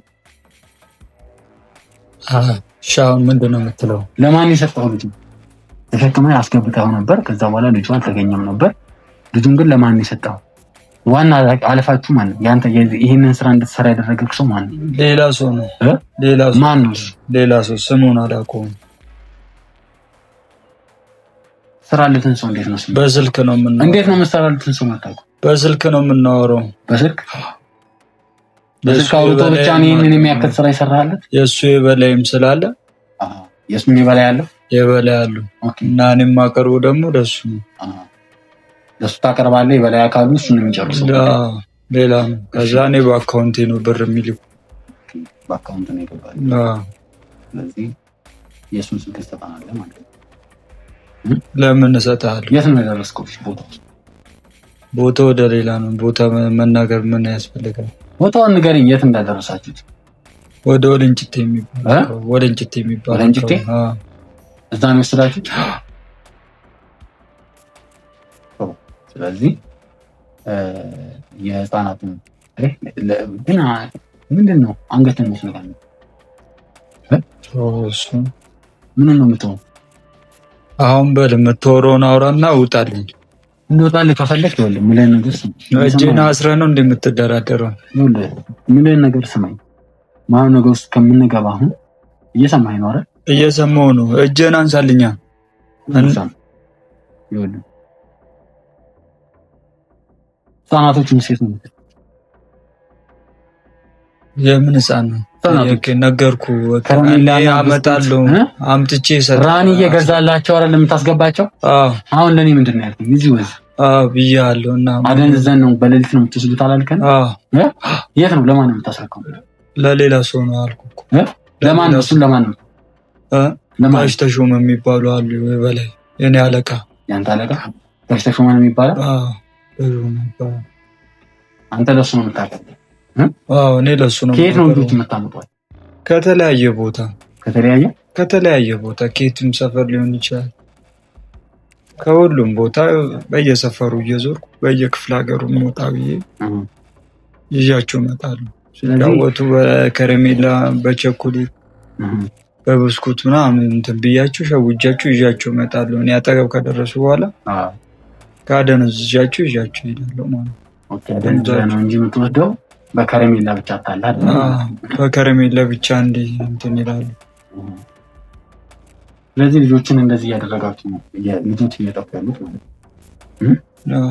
እሺ አሁን ምንድን ነው የምትለው? ለማን የሰጠኸው ልጁ? ተሸክመህ አስገብተኸው ነበር። ከዛ በኋላ ልጁ አልተገኘም ነበር። ልጁን ግን ለማን የሰጠኸው? ዋና አለፋችሁ ማን ነው? ያንተ ይሄንን ስራ እንድትሰራ ያደረገህ ሰው ማን ነው? ሌላ ሰው ነው። ሌላ ሰው ማን ነው? ሌላ ሰው ስሙን አላውቀውም። ስራለትን ሰው እንዴት ነው? በስልክ ነው የምናወራው። እንዴት ነው የምትሰራለትን ሰው የማታውቀው? በስልክ ነው የምናወራው። በስልክ በስልክ አውርቶ ብቻ ነው ይሄንን የሚያክል ስራ ይሰራለት? የእሱ የበላይም ስላለ የእሱም የበላይ አለው የበላይ አለው እና እኔም የማቀርበው ደግሞ ለእሱ ነው። ለእሱ ታቀርባለህ። የበላይ አካሉ እሱ ነው የሚጨርሰው። ሌላ ነው። ከዛ እኔ በአካውንቴ ነው ብር የሚልኩ። በአካውንት ነው ይገባል። ስለዚህ የእሱን ስልክ ትሰጠናለህ ማለት ነው። ለምን እሰጥሃለሁ? የት ነው የደረስከው? ቦታው ቦታው ወደ ሌላ ነው። ቦታ መናገር ምን ያስፈልጋል? ቦታውን ንገረኝ፣ የት እንዳደረሳችሁት። ወደ ወለንጭቴ የሚባል ወለንጭቴ የሚባል ወለንጭቴ፣ እዛ ነው የወሰዳችሁት። ስለዚህ የህፃናቱን ግን ምንድን ነው አንገትን መስለጋል። ምን ነው የምትሆነው? አሁን በል የምትወረውን አውራና ውጣልኝ። እንወጣልህ ከፈለክ ይኸውልህ የምልህን ነገር ስማኝ። እጄን አስረህ ነው እንደምትደራደረው። የምልህን ነገር ስማኝ። ማነው ነገር ውስጥ ከምንገባ አሁን እየሰማኸኝ ነው አይደል? እየሰማሁ ነው። እጄን አንሳልኛ። ይኸውልህ ህፃናቶቹን ሴት ነው። የምን ህፃን ነው? ነገርኩህ። አመጣለሁ አምጥቼ ራኒ እየገዛላቸው አይደል የምታስገባቸው? አሁን ለእኔ ምንድን ነው ያልከኝ? እዚህ ወዝ ብያለሁ። እና አደንዝዘን ነው በሌሊት ነው የምትወስዱት አላልከን? የት ነው ለማን ነው የምታስረከው? ለሌላ ሰው ነው አልኩህ እኮ። ለማን ነው? እሱን ለማን ነው? ጋሽ ተሾመ የሚባሉ አሉ በላይ የኔ አለቃ። ያንተ አለቃ ጋሽ ተሾመ ነው የሚባለው? አንተ ለሱ ነው የምታውቀው? አዎ እኔ ለሱ ነው። ከየት ነው ልጆች የምታመጧቸው? ከተለያየ ቦታ። ከተለያየ? ከተለያየ ቦታ ከየትም ሰፈር ሊሆን ይችላል። ከሁሉም ቦታ በየሰፈሩ እየዞርኩ በየክፍለ ሀገሩ ወጣ ብዬ ይዣቸው እመጣለሁ። ሲጫወቱ በከረሜላ፣ በቸኮሌት፣ በብስኩት ምናምን እንትን ብያቸው ሸውጃቸው ይዣቸው እመጣለሁ። እኔ አጠገብ ከደረሱ በኋላ ካደነዝዣቸው ይዣቸው እሄዳለሁ ማለት ነው። ነው እንጂ የምትወስደው በከረሜላ ብቻ አታላ በከረሜላ ብቻ እንዲህ እንትን ይላሉ። ስለዚህ ልጆችን እንደዚህ እያደረጋችሁ ነው ልጆች እየጠፉ ያሉት ማለት ነው።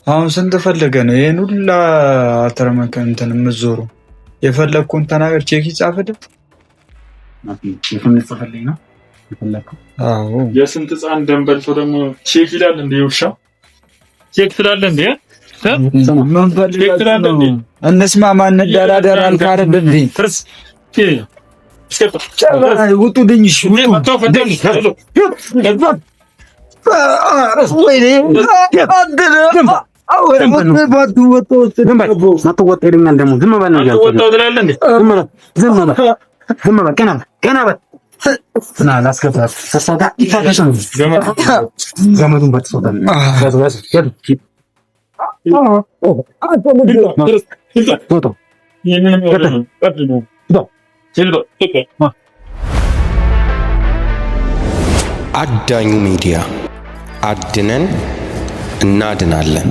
አሁን ስንት ፈልገህ ነው ይህን ሁላ አተርመከ እንትን የምትዞሩ? የፈለግኩን ተናገር። ቼክ ይጻፍልህ። ቼክም ልጽፍልኝ ነው የፈለግከው? አዎ። የስንት ህፃን ደም በልቶ ደግሞ ቼክ ይላል እንደ ውሻ ቼክ ትላለህ እንዴ? ምን ፈልጋችሁ ነው? እንስማማ፣ እንደራደር አልክ አይደል እንዴ? ውጡልኝ! ማትወጣ ይለኛል ደግሞ ዝም በል ነው ያልኩህ። ዝም በል ዝም በል ቀና በል ቀና በል ና ላስገባት። ገመዱን በጥሶታል። አዳኙ ሚዲያ አድነን እናድናለን።